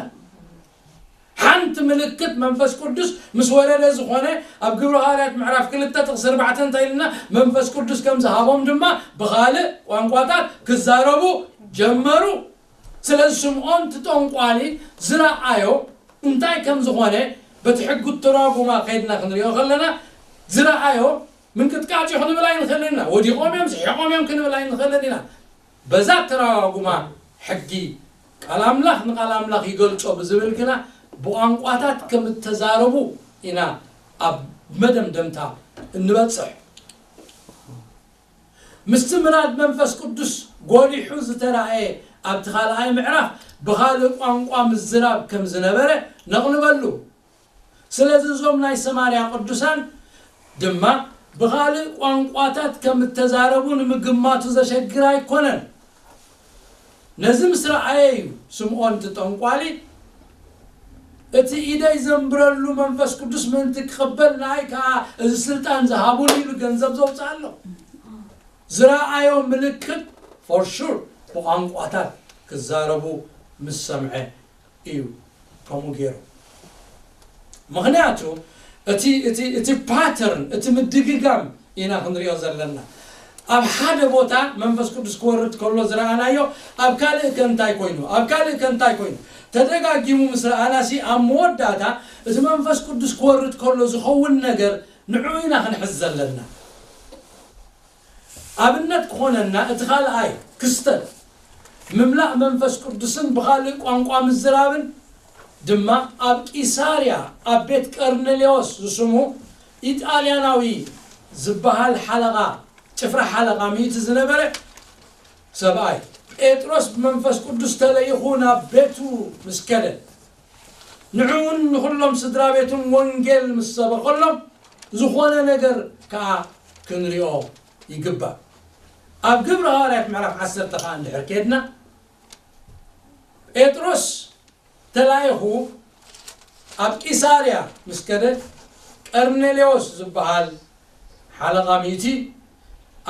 ሓንቲ ምልክት መንፈስ ቅዱስ ምስ ወረደ ዝኾነ ኣብ ግብሪ ሃዋርያት ምዕራፍ ክልተ ጥቕሲ ኣርባዕተ እንታይ ኢልና? መንፈስ ቅዱስ ከም ዝሃቦም ድማ ብኻልእ ቋንቋታት ክዛረቡ ጀመሩ። ስለዚ ስምዖን እቲ ጠንቋሊ ዝረኣዮ እንታይ ከም ዝኾነ በቲ ሕጊ ተራጉማ ከይድና ክንሪኦ ከለና ዝረኣዮ ምንቅጥቃጥ እዩ ክንብል ኣይንኽእልን ኢና። ወዲቖም እዮም፣ ስሒቖም እዮም ክንብል ኣይንኽእልን ኢና። በዛ ተራጉማ ሕጊ ቃል ኣምላኽ ንቃል ኣምላኽ ይገልጾ ብዝብል ግና ብቋንቋታት ከም እተዛረቡ ኢና ኣብ መደምደምታ እንበጽሕ። ምስቲ ምራድ መንፈስ ቅዱስ ጎሊሑ ዝተራእየ ኣብቲ ካልኣይ ምዕራፍ ብኻልእ ቋንቋ ምዝራብ ከም ዝነበረ ነቕልበሉ። ስለዚ እዞም ናይ ሰማርያ ቅዱሳን ድማ ብኻልእ ቋንቋታት ከም እተዛረቡ ንምግማቱ ዘሸግር ኣይኮነን። ነዚ ምስ ረኣየ እዩ ስምዖን እቲ ጠንቋሊ፣ "እቲ ኢደይ ዘንብረሉ መንፈስ ቅዱስ ምእንቲ ክቕበል ንኣይ ከኣ እዚ ስልጣን ዝሃቡኒ" ኢሉ ገንዘብ ዘውፅኣሎም። ዝረኣዮ ምልክት for sure ብቋንቋታት ክዛረቡ ምስ ሰምዐ እዩ ከምኡ ገይሩ። ምኽንያቱ እቲ፣ እቲ፣ እቲ ፓተርን፣ እቲ ምድግጋም ኢና ክንሪኦ ዘለና። ኣብ ሓደ ቦታ መንፈስ ቅዱስ ክወርድ ከሎ ዝረኣናዮ ኣብ ካልእ ከ እንታይ ኮይኑ፣ ኣብ ካልእ ከ እንታይ ኮይኑ ተደጋጊሙ ምስ ረኣናሲ ኣብ መወዳእታ እቲ መንፈስ ቅዱስ ክወርድ ከሎ ዝኸውን ነገር ንዕኡ ኢና ክንሕዝ ዘለና። ኣብነት ክኾነና እቲ ካልኣይ ክስተት ምምላእ መንፈስ ቅዱስን ብኻልእ ቋንቋ ምዝራብን ድማ ኣብ ቂሳርያ ኣብ ቤት ቀርኔሌዎስ ዝስሙ ኢጣልያናዊ ዝበሃል ሓለቓ፣ ጭፍራ ሓለቓ ሚእቲ ዝነበረ ሰብኣይ ጴጥሮስ ብመንፈስ ቅዱስ ተለይኹ ናብ ቤቱ ምስ ከደ ንዕኡን ንኹሎም ስድራ ቤቱን ወንጌል ምስ ሰበኸሎም ዝኾነ ነገር ከኣ ክንሪኦ ይግባእ። ኣብ ግብሪ ሃዋርያት ምዕራፍ ዓሰርተ ከኣ እንድሕር ኬድና ጴጥሮስ ተላኢኹ ኣብ ቂሳርያ ምስ ከደ ቀርኔሌዎስ ዝበሃል ሓለቓ ሚእቲ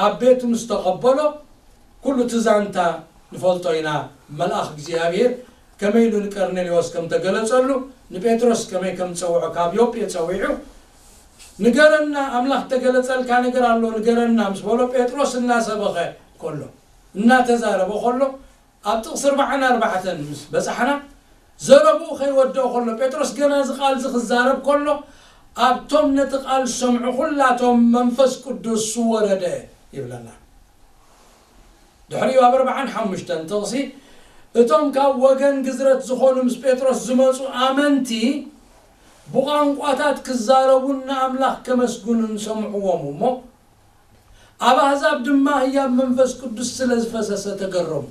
ኣብ ቤቱ ምስ ተቐበሎ፣ ኩሉ እቲ ዛንታ ንፈልጦ ኢና። መልኣኽ እግዚኣብሔር ከመይ ኢሉ ንቀርኔሌዎስ ከም ተገለጸሉ፣ ንጴጥሮስ ከመይ ከም ዝጸውዖ፣ ካብ ዮጴ ጸዊዑ፣ "ንገረና፣ ኣምላኽ ተገለጸልካ ነገር ኣሎ፣ ንገረና" ምስ በሎ፣ ጴጥሮስ እናሰበኸ ከሎ፣ እናተዛረበ ከሎ፣ ኣብ ጥቕሲ ኣርባዓን ኣርባዕተን ምስ በጻሕና፣ ዘረብኡ ከይወደኦ ከሎ፣ ጴጥሮስ ገና እዚ ቃል እዚ ክዛረብ ከሎ፣ ኣብቶም ነቲ ቃል ዝሰምዑ ኩላቶም መንፈስ ቅዱስ ወረደ ይብለና። ድሕሪኡ ኣብ ኣርባዓን ሓሙሽተን ጥቕሲ፣ እቶም ካብ ወገን ግዝረት ዝኾኑ ምስ ጴጥሮስ ዝመጹ ኣመንቲ ብቋንቋታት ክዛረቡን ንኣምላኽ ከመስግኑን ሰምዕዎም እሞ፣ ኣብ ኣህዛብ ድማ ህያብ መንፈስ ቅዱስ ስለ ዝፈሰሰ ተገረሙ።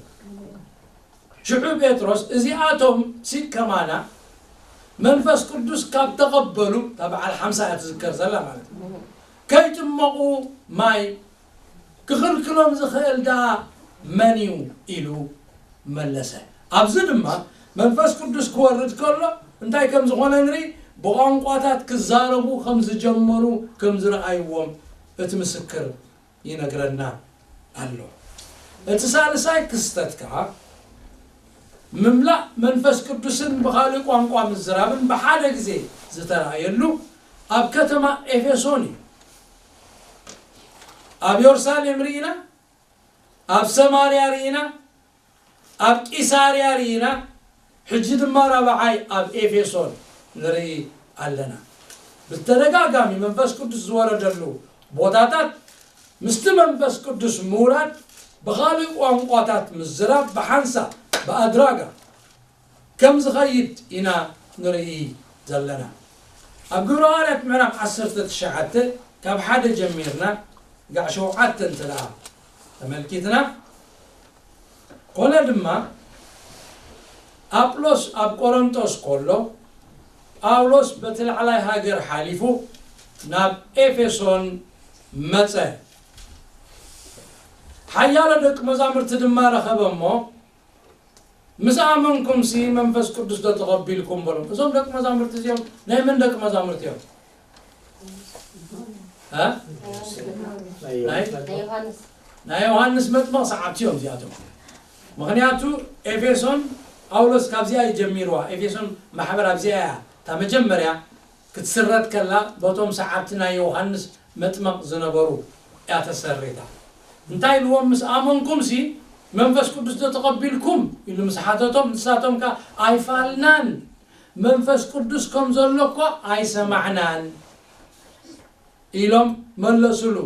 ሽዑ ጴጥሮስ፣ እዚኣቶም ሲ ከማና መንፈስ ቅዱስ ካብ ተቐበሉ፣ እታ በዓል ሓምሳ እያ ትዝከር ዘላ ማለት እዩ፣ ከይጥመቑ ማይ ክኽልክሎም ዝኽእል ደኣ መን እዩ? ኢሉ መለሰ። ኣብዚ ድማ መንፈስ ቅዱስ ክወርድ ከሎ እንታይ ከም ዝኾነ ንርኢ፣ ብቋንቋታት ክዛረቡ ከም ዝጀመሩ ከም ዝረኣይዎም እቲ ምስክር ይነግረና ኣሎ። እቲ ሳልሳይ ክስተት ከኣ ምምላእ መንፈስ ቅዱስን ብኻልእ ቋንቋ ምዝራብን ብሓደ ግዜ ዝተራእየሉ ኣብ ከተማ ኤፌሶን እዩ። ኣብ የሩሳሌም ርኢና፣ ኣብ ሰማርያ ርኢና፣ ኣብ ቂሳርያ ርኢና፣ ሕጂ ድማ ራብዓይ ኣብ ኤፌሶን ንርኢ ኣለና። ብተደጋጋሚ መንፈስ ቅዱስ ዝወረደሉ ቦታታት ምስቲ መንፈስ ቅዱስ ምውራድ ብኻልእ ቋንቋታት ምዝራብ ብሓንሳብ ብኣድራጋ ከም ዝኸይድ ኢና ንርኢ ዘለና። ኣብ ግብረ ሃዋርያት ምዕራፍ ዓሰርተ ትሽዓተ ካብ ሓደ ጀሚርና ጋዕ ሸውዓተ እንተ ደኣ ተመልኪትና፣ ኮነ ድማ ኣጵሎስ ኣብ ቆሮንጦስ ከሎ ጳውሎስ በቲ ላዕላይ ሃገር ሓሊፉ ናብ ኤፌሶን መጸ። ሓያሎ ደቂ መዛሙርቲ ድማ ረኸበ እሞ፣ ምስ ኣመንኩምሲ መንፈስ ቅዱስ ዶ ተቐቢልኩም በሎም። እዞም ደቂ መዛሙርቲ እዚኦም ናይ መን ደቂ መዛሙርቲ እዮም? እ? ናይ ናይ ዮሃንስ ናይ ዮሃንስ መጥመቕ ሰዓብቲ እዮም እዚኣቶም። ምኽንያቱ ኤፌሶን ጳውሎስ ካብዚኣ እዩ ጀሚርዋ። ኤፌሶን ማሕበር ኣብዚኣ እያ እታ መጀመርያ ክትስረት ከላ በቶም ሰዓብቲ ናይ ዮሃንስ መጥመቕ ዝነበሩ እያ ተሰሪታ። እንታይ ኢልዎም? ምስ ኣመንኩምሲ መንፈስ ቅዱስ ዶ ተቐቢልኩም ኢሉ ምስ ሓተቶም፣ ንሳቶም ከኣ ኣይፋልናን፣ መንፈስ ቅዱስ ከም ዘሎ እኳ ኣይሰማዕናን ኢሎም መለሱሉ።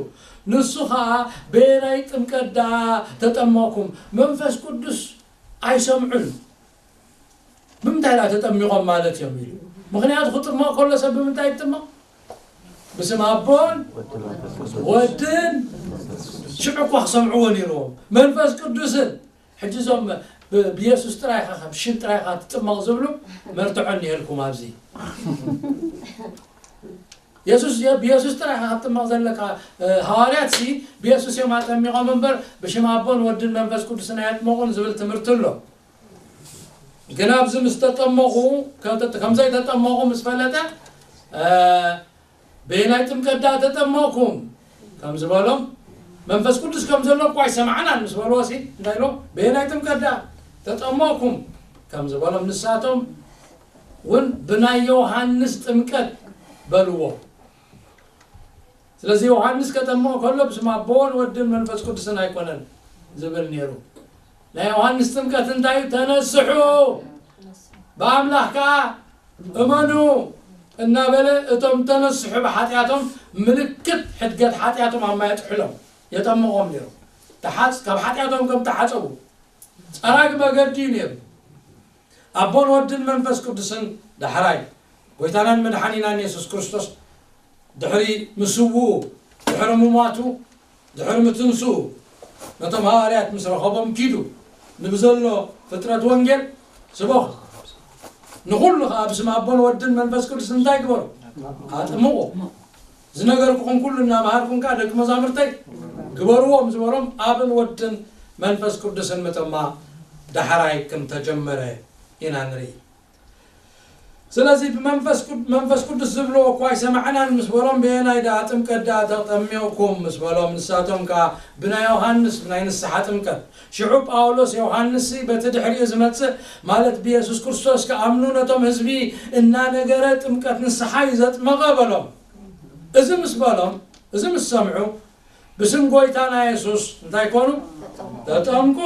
ንሱ ኸኣ በየናይ ጥምቀት ደኣ ተጠመቕኩም? መንፈስ ቅዱስ ኣይሰምዑን። ብምንታይ ደኣ ተጠሚቖም ማለት እዮም ኢሉ። ምኽንያቱ ክጥመቕ ከሎ ሰብ ብምንታይ ይጥመቕ? ብስም ኣቦን ወድን ሽዑ እኳ ክሰምዕዎ ነይርዎም። መንፈስ ቅዱስን ሕጂ እዞም ብ-፣ ብየሱስ ጥራይ ኢኻ፣ ከም ሽም ጥራይ ኢኻ ትጥመቕ ዝብሉ መርትዖ እኒሀልኩም ኣብዚ። የሱስ፣ ብየሱስ ጥራይ ኢኻ ክትጥመቕ ዘለካ። እ፣ ሃዋርያትሲ ብየሱስ እዮም ኣጠሚቖም እምበር ብሽም ኣቦን ወድን መንፈስ ቅዱስን ኣየጥመቑን ዝብል ትምህርቲ ኣሎ። ግን ኣብዚ ምስ ተጠመቑ፣ ከም-፣ ከም ዘይተጠመቑ ምስ ፈለጠ፣ እ፣ በየናይ ጥምቀት ደኣ ተጠመቕኩም ከም ዝበሎም፣ መንፈስ ቅዱስ ከም ዘሎ እኳ ኣይሰማዕናን ምስ በልዎ ሲ እንታይ ኢሎም? በየናይ ጥምቀት ደኣ ተጠመቕኩም ከም ዝበሎም፣ ንሳቶም እውን ብናይ ዮሃንስ ጥምቀት በልዎ። ስለዚ ዮሃንስ ከጠምቕ ከሎ ብስም ኣቦን ወድን መንፈስ ቅዱስን ኣይኮነን ዝብል ነይሩ። ናይ ዮሃንስ ጥምቀት እንታይ እዩ? ተነስሑ፣ ብኣምላኽ ከኣ እመኑ እናበለ እቶም ተነስሑ ብሓጢኣቶም ምልክት ሕድገት ሓጢኣቶም ኣብ ማይ ኣጥሕሎም የጠምቖም ነይሩ። ተሓጽ-፣ ካብ ሓጢኣቶም ከም ተሓጸቡ ጸራግ መገዲ እዩ ነይሩ። ኣቦን ወድን መንፈስ ቅዱስን ዳሕራይ ጎይታናን መድሓኒናን የሱስ ክርስቶስ ድሕሪ ምስውኡ፣ ድሕሪ ምሟቱ፣ ድሕሪ ምትንስኡ ነቶም ሃዋርያት ምስ ረኸቦም ኪዱ ንብዘሎ ፍጥረት ወንጌል ስበኹ፣ ንኹሉ ኸኣ ብስም ኣቦን ወድን መንፈስ ቅዱስ እንታይ ግበሩ? ኣጥምቑ። ዝነገርኩኹም ኩሉ እናመሃርኩም ከኣ ደቂ መዛሙርተይ ግበርዎም ዝበሎም ኣብን ወድን መንፈስ ቅዱስን ምጥማቕ ዳሕራይ ከም ተጀመረ ኢና ንርኢ። ስለዚ ብመንፈስ ቅዱ-፣ መንፈስ ቅዱስ ዝብልዎ እኳ ኣይሰማዕናን ምስ በሎም፣ በየናይ ደኣ ጥምቀት ደኣ ተጠሚቕኩም ምስ በሎም፣ ንሳቶም ከኣ ብናይ ዮሃንስ ብናይ ንስሓ ጥምቀት። ሽዑ ጳውሎስ ዮሃንስሲ በቲ ድሕሪኡ ዝመጽእ፣ ማለት ብየሱስ ክርስቶስ ክኣምኑ ነቶም ህዝቢ እናነገረ ጥምቀት ንስሓ እዩ ዘጥመቐ በሎም። እዚ ምስ በሎም፣ እዚ ምስ ሰምዑ፣ ብስም ጎይታና የሱስ እንታይ ኮኑ? ተጠምቁ።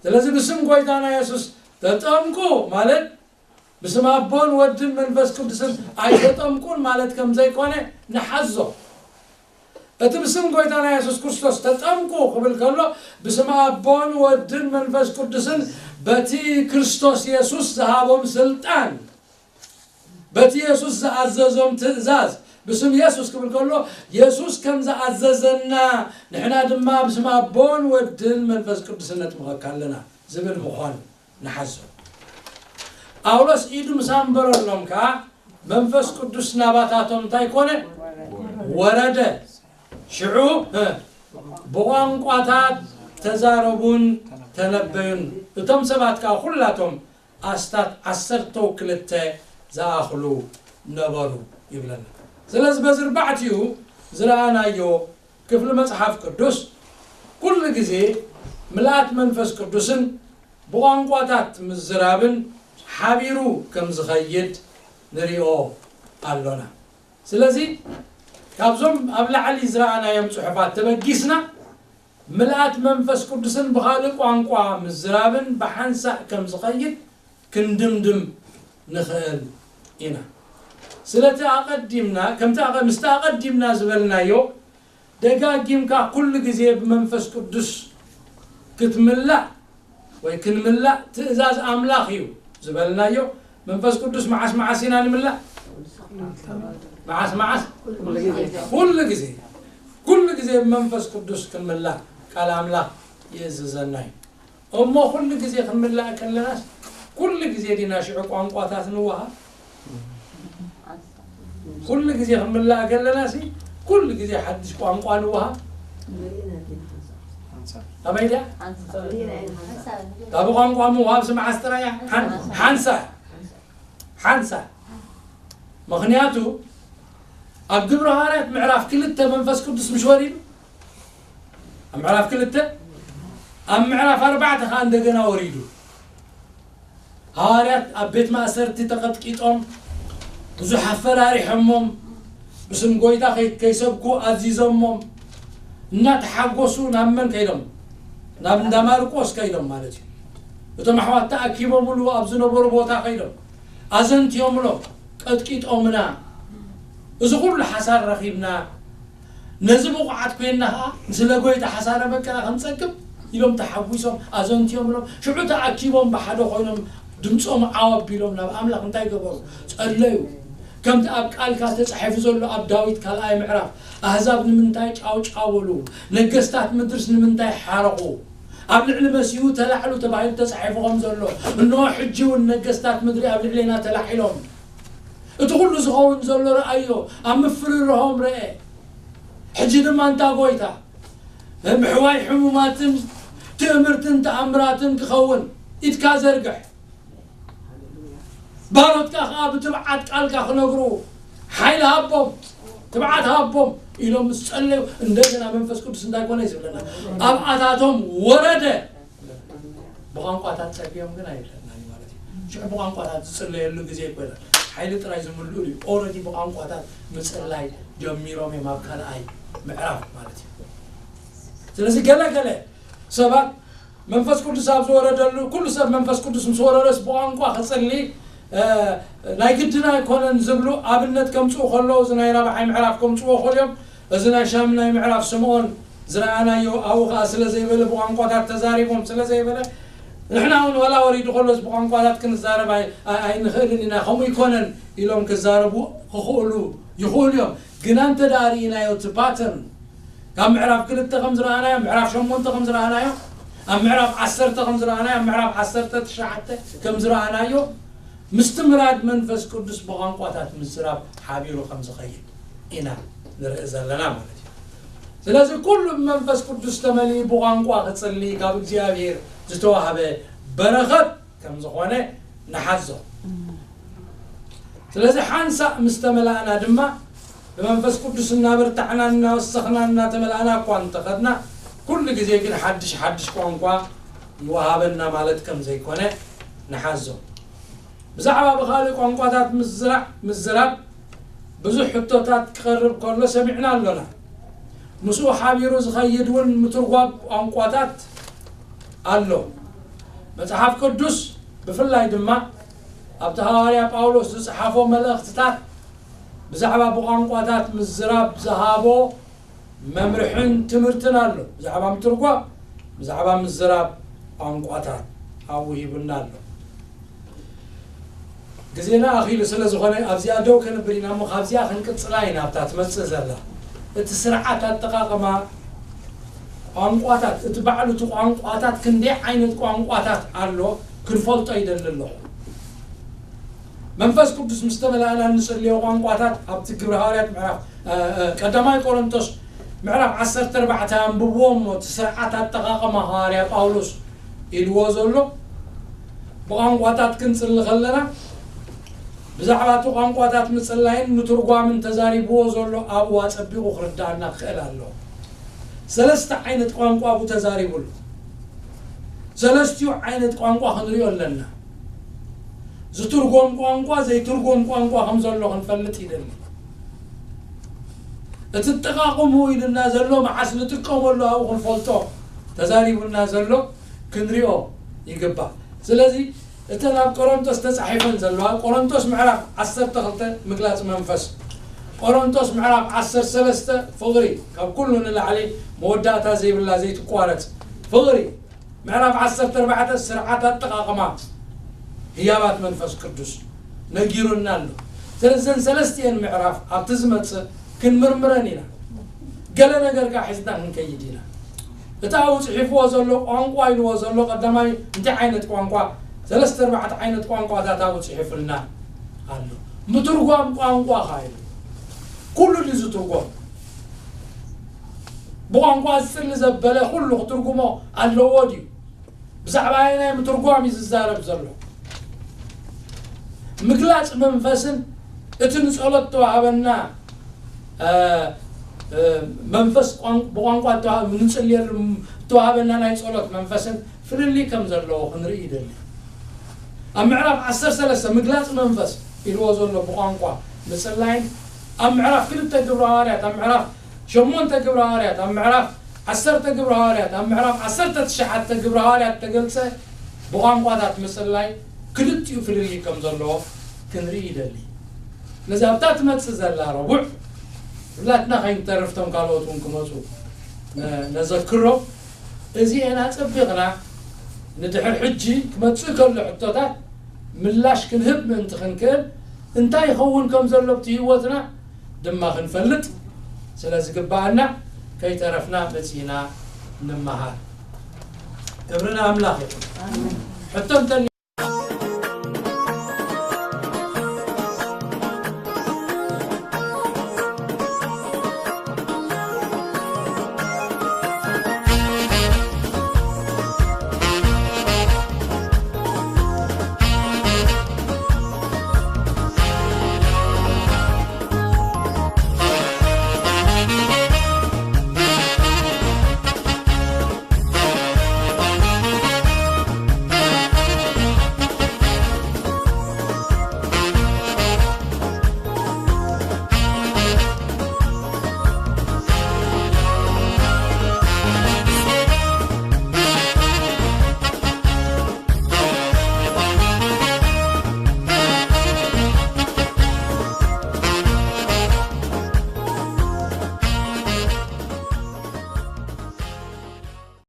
ስለዚ ብስም ጎይታና የሱስ ተጠምቁ ማለት ብስም ኣቦን ወድን መንፈስ ቅዱስን ኣይተጠምቁን ማለት ከም ዘይኮነ ንሓዞ። እቲ ብስም ጎይታና የሱስ ክርስቶስ ተጠምቁ ክብል ከሎ ብስም ኣቦን ወድን መንፈስ ቅዱስን በቲ ክርስቶስ የሱስ ዝሃቦም ስልጣን፣ በቲ የሱስ ዝኣዘዞም ትእዛዝ፣ ብስም የሱስ ክብል ከሎ የሱስ ከም ዝኣዘዘና ንሕና ድማ ብስም ኣቦን ወድን መንፈስ ቅዱስን ነጥምቐካ ኣለና ዝብል ምዃኑ ንሓዞ። ጳውሎስ ኢዱ ምስ ኣንበረሎም ከኣ መንፈስ ቅዱስ ናባታቶም እንታይ ኮነ? ወረደ። ሽዑ እ፣ ብቋንቋታት ተዛረቡን ተነበዩን። እቶም ሰባት ከኣ ኩላቶም ኣስታት ዓሰርተው ክልተ ዝኣኽሉ ነበሩ ይብለና። ስለዚ በዚ ኣርባዕቲኡ ዝረኣናዮ ክፍሊ መጽሓፍ ቅዱስ ኩሉ ግዜ ምልኣት መንፈስ ቅዱስን ብቋንቋታት ምዝራብን ሓቢሩ ከም ዝኸይድ ንሪኦ ኣሎና። ስለዚ ካብዞም ኣብ ላዕሊ ዝረኣናዮም ጽሑፋት ተበጊስና ምልኣት መንፈስ ቅዱስን ብኻልእ ቋንቋ ምዝራብን ብሓንሳእ ከም ዝኸይድ ክንድምድም ንኽእል ኢና። ስለቲ ኣቐዲምና ከምቲ ኣቐ- ምስቲ ኣቐዲምና ዝበልናዮ ደጋጊምካ ኩሉ ግዜ ብመንፈስ ቅዱስ ክትምላእ ወይ ክንምላእ ትእዛዝ ኣምላኽ እዩ ዝበልናዮ። መንፈስ ቅዱስ መዓስ መዓስ ኢና ንምላእ? መዓስ መዓስ? ኩሉ ግዜ። ኩሉ ግዜ ብመንፈስ ቅዱስ ክንምላእ ቃል ኣምላኽ ይእዝዘና እዩ። እሞ ኩሉ ግዜ ክንምላእ ከለናስ ኩሉ ግዜ ዲና ሽዑ ቋንቋታት ንወሃብ? ኩሉ ግዜ ክንምላእ ከለናሲ ኩሉ ግዜ ሓድሽ ቋንቋ ንወሃብ? ኣበይ ድያ? ካብ ቋንቋ ምውሃብ ስምዓስ ጥራይ እያ። ሓን- ሓንሳ ሓንሳ። ምኽንያቱ ኣብ ግብረ ሃዋርያት ምዕራፍ ክልተ መንፈስ ቅዱስ ምሽ ወሪዱ? ኣብ ምዕራፍ ክልተ፣ ኣብ ምዕራፍ ኣርባዕተ ከኣ እንደገና ወሪዱ። ሃዋርያት ኣብ ቤት ማእሰርቲ ተቐጥቂጦም፣ ብዙሕ ኣፈራሪሖሞም፣ ብስም ጎይታ ከይ- ከይሰብኩ ኣዚዞሞም፣ እናተሓጎሱ ናብ መን ከይዶም? ናብ እንዳ ማርቆስ ከይዶም ማለት እዩ። እቶም ኣሕዋት ተኣኪቦምሉ ኣብ ዝነበሩ ቦታ ከይዶም ኣዘንትዮምሎም፣ ቀጥቂጦምና፣ እዚ ኩሉ ሓሳር ረኺብና፣ ነዚ ብቑዓት ኮይንና ኸዓ ንስለ ጎይታ ሓሳረ በቀላ ክንጸግብ ኢሎም ተሓጒሶም ኣዘንትዮምሎም። ሽዑ ተኣኪቦም ብሓደ ኮይኖም ድምጾም ዓው ኣቢሎም ናብ ኣምላኽ እንታይ ገበሩ? ጸለዩ። ከምቲ ኣብ ቃልካ ተጻሒፉ ዘሎ ኣብ ዳዊት ካልኣይ ምዕራፍ ኣህዛብ ንምንታይ ጫውጫው በሉ? ነገስታት ምድርስ ንምንታይ ሓረቑ? ኣብ ልዕሊ መሲሁ ተላዕሉ ተባሂሉ ተጻሒፉ ከም ዘሎ፣ እንሆ ሕጂ እውን ነገስታት ምድሪ ኣብ ልዕሌና ተላዒሎም። እቲ ኩሉ ዝኸውን ዘሎ ረኣዮ፣ ኣብ ምፍርርሆም ረኤ። ሕጂ ድማ እንታ ጎይታ፣ ምሕዋይ ሕሙማትን ትእምርትን ተኣምራትን ክኸውን ኢድካ ዘርግሕ። ባሮትካ ኸኣ ብትብዓት ቃልካ ክነግሩ ሓይሊ ሃቦም፣ ትብዓት ሃቦም ኢሎም ምስ ጸለዩ እንደገና መንፈስ ቅዱስ እንታይ ኮነ እዩ ዝብለና? ኣብ ኣታቶም ወረደ። ብቋንቋታት ጸልዮም ግን ኣይብለና እዩ ማለት እዩ። ሽዑ ብቋንቋታት ዝጽለየሉ ግዜ ኣይኮነን። ሓይሊ ጥራይ ዝምልኡሉ እዩ። ኦረዲ ብቋንቋታት ምጽላይ ጀሚሮም እዮም ኣብ ካልኣይ ምዕራፍ ማለት እዩ። ስለዚ ገለ ገለ ሰባት መንፈስ ቅዱስ ኣብ ዝወረደሉ፣ ኩሉ ሰብ መንፈስ ቅዱስ ምስ ወረደስ ብቋንቋ ክጽሊ፣ እ፣ ናይ ግድን ኣይኮነን ዝብሉ ኣብነት ከምጽኡ ከለዉ፣ እዚ ናይ ራብዓይ ምዕራፍ ከምጽዎ ከልዮም፣ እዚ ናይ ሻምናይ ምዕራፍ ስምዖን ዝረኣናዮ ኣብኡ ኸኣ ስለ ዘይበለ፣ ብቋንቋታት ተዛሪቦም ስለ ዘይበለ፣ ንሕና እውን ዋላ ወሪዱ ከሎስ ብቋንቋታት ክንዛረብ ኣይ-፣ ኣይ-፣ ኣይንኽእልን ኢና፣ ከምኡ ኣይኮነን ኢሎም ክዛረቡ ክኽእሉ ይኽእሉ እዮም። ግና እንተ ደኣ ርኢናዮ እቲ ፓተርን ካብ ምዕራፍ ክልተ ከም ዝረኣናዮ፣ ምዕራፍ ሸሞንተ ከም ዝረኣናዮ፣ ኣብ ምዕራፍ ዓሰርተ ከም ዝረኣናዮ፣ ኣብ ምዕራፍ ዓሰርተ ትሽዓተ ከም ዝረኣናዮ፣ ምስቲ ምራድ መንፈስ ቅዱስ ብቋንቋታት ምዝራብ ሓቢሩ ከም ዝኸይድ ኢና ንርኢ ዘለና ማለት እዩ። ስለዚ ኩሉ ብመንፈስ ቅዱስ ተመሊኡ ብቋንቋ ክጽሊ ካብ እግዚኣብሔር ዝተዋህበ በረኸት ከም ዝኾነ ንሓዞ። ስለዚ ሓንሳእ ምስ ተመላእና ድማ ብመንፈስ ቅዱስ እናበርታዕና፣ እናወሰኽና፣ እናተመላእና እኳ እንተኸድና፣ ኩሉ ግዜ ግን ሓድሽ ሓድሽ ቋንቋ ይወሃበና ማለት ከም ዘይኮነ ንሓዞ። ብዛዕባ ብኻልእ ቋንቋታት ምዝራዕ፣ ምዝራብ ብዙሕ ሕቶታት ክቐርብ ከሎ ሰሚዕና ኣሎና። ምስኡ ሓቢሩ ዝኸይድ እውን ምትርጓም ቋንቋታት ኣሎ። መጽሓፍ ቅዱስ ብፍላይ ድማ ኣብቲ ሃዋርያ ጳውሎስ ዝጸሓፎ መልእኽትታት ብዛዕባ ብቋንቋታት ምዝራብ ዝሃቦ መምርሕን ትምህርትን ኣሎ። ብዛዕባ ምትርጓም፣ ብዛዕባ ምዝራብ ቋንቋታት ኣብኡ ሂቡና ኣሎ። ግዜና ኣኺሉ ስለ ዝኾነ ኣብዚኣ ደው ከነብል ኢና እሞ ካብዚኣ ክንቅጽላ ኢና ኣብታ ትመጽእ ዘላ። እቲ ስርዓት ኣጠቓቕማ ቋንቋታት፣ እቲ ባዕሉ እቲ ቋንቋታት ክንደይ ዓይነት ቋንቋታት ኣሎ ክንፈልጦ ይደሊ ኣለኹ። መንፈስ ቅዱስ ምስ ተመላእና እንጽልዮ ቋንቋታት ኣብቲ ግብረ ሃዋርያት ምዕራፍ ቀዳማይ ቆሮንቶስ ምዕራፍ ዓሰርተ ኣርባዕተ ኣንብብዎ እሞ እቲ ስርዓት ኣጠቓቕማ ሃዋርያ ጳውሎስ ኢልዎ ዘሎ ብቋንቋታት ክንጽሊ ከለና ብዛዕባ እቲ ቋንቋታት ምጽላይን ምትርጓምን ተዛሪብዎ ዘሎ ኣብኡ ኣጸቢቑ ክርዳኣና ክኽእል ኣለዎ። ሰለስተ ዓይነት ቋንቋ ኣብኡ ተዛሪቡ ኣሎ። ሰለስቲኡ ዓይነት ቋንቋ ክንሪኦ ኣለና። ዝትርጎም ቋንቋ ዘይትርጎም ቋንቋ ከም ዘሎ ክንፈልጥ ይደሊ። እቲ ጠቓቕሙ ኢሉና ዘሎ መዓስ ንጥቀመሉ ኣብኡ ክንፈልጦ ተዛሪቡና ዘሎ ክንሪኦ ይግባእ። ስለዚ እተን ኣብ ቆሮንቶስ ተጻሒፈን ዘለዋ ቆሮንቶስ ምዕራፍ ዓሰርተ ክልተ ምግላጽ መንፈስ፣ ቆሮንቶስ ምዕራፍ ዓሰርተ ሰለስተ ፍቕሪ፣ ካብ ኩሉ ንላዕሊ መወዳእታ ዘይብላ ዘይትቋረጽ ፍቕሪ፣ ምዕራፍ ዓሰርተ ኣርባዕተ ስርዓት ኣጠቓቕማ ህያባት መንፈስ ቅዱስ ነጊሩና ኣሎ። ስለዚ እዘን ሰለስቲኤን ምዕራፍ ኣብቲ ዝመጽእ ክንምርምረን ኢና። ገለ ነገር ከኣ ሒዝና ክንከይድ ኢና። እቲ ኣብኡ ጽሒፍዎ ዘሎ ቋንቋ ኢልዎ ዘሎ ቀዳማይ እንታይ ዓይነት ቋንቋ? ሰለስተ ኣርባዕተ ዓይነት ቋንቋታት ኣብኡ ጽሒፉልና ኣሎ። ምትርጓም ቋንቋ ከኣ ኢሉ ኩሉ ድዩ ዝትርጎም? ብቋንቋ ዝጽሊ ዘበለ ኩሉ ክትርጉሞ ኣለዎ ድዩ? ብዛዕባ ኣየናይ ምትርጓም እዩ ዝዛረብ ዘሎ? ምግላጽ መንፈስን እቲ ንጸሎት ተዋህበና እ፣ እ፣ መንፈስ ቋን-፣ ብቋንቋ ተዋ-፣ ንጽልየሉ ተዋህበና ናይ ጸሎት መንፈስን ፍልልይ ከም ዘለዎ ክንርኢ ይደሊ። ኣብ ምዕራፍ ዓሰርተ ሰለስተ ምግላጽ መንፈስ ኢልዎ ዘሎ ብቋንቋ ምጽላይን ኣብ ምዕራፍ ክልተ ግብረ ሃዋርያት፣ ኣብ ምዕራፍ ሸሞንተ ግብረ ሃዋርያት፣ ኣብ ምዕራፍ ዓሰርተ ግብረ ሃዋርያት፣ ኣብ ምዕራፍ ዓሰርተ ትሽዓተ ግብረ ሃዋርያት ተገልጸ ብቋንቋታት ምጽላይ ክልቲኡ ፍልልይ ከም ዘለዎ ክንርኢ ይደሊ። ነዚ ኣብታ ትመጽእ ዘላ ረቡዕ ሁላትና ከይንተርፍ እቶም ካልኦት እውን ክመጹ ነ-፣ ነዘክሮም። እዚኤን ኣጸቢቕና ንድሕር ሕጂ ክመጽእ ከሎ ሕቶታት ምላሽ ክንህብ ምእንቲ ክንክእል እንታይ ይኸውን ከም ዘሎ ኣብቲ ህይወትና ድማ ክንፈልጥ ስለ ዝግባኣና ከይተረፍና መጺእና ንመሃር። ክብሪ ንኣምላኽ ይኹን። ሕቶ እንተ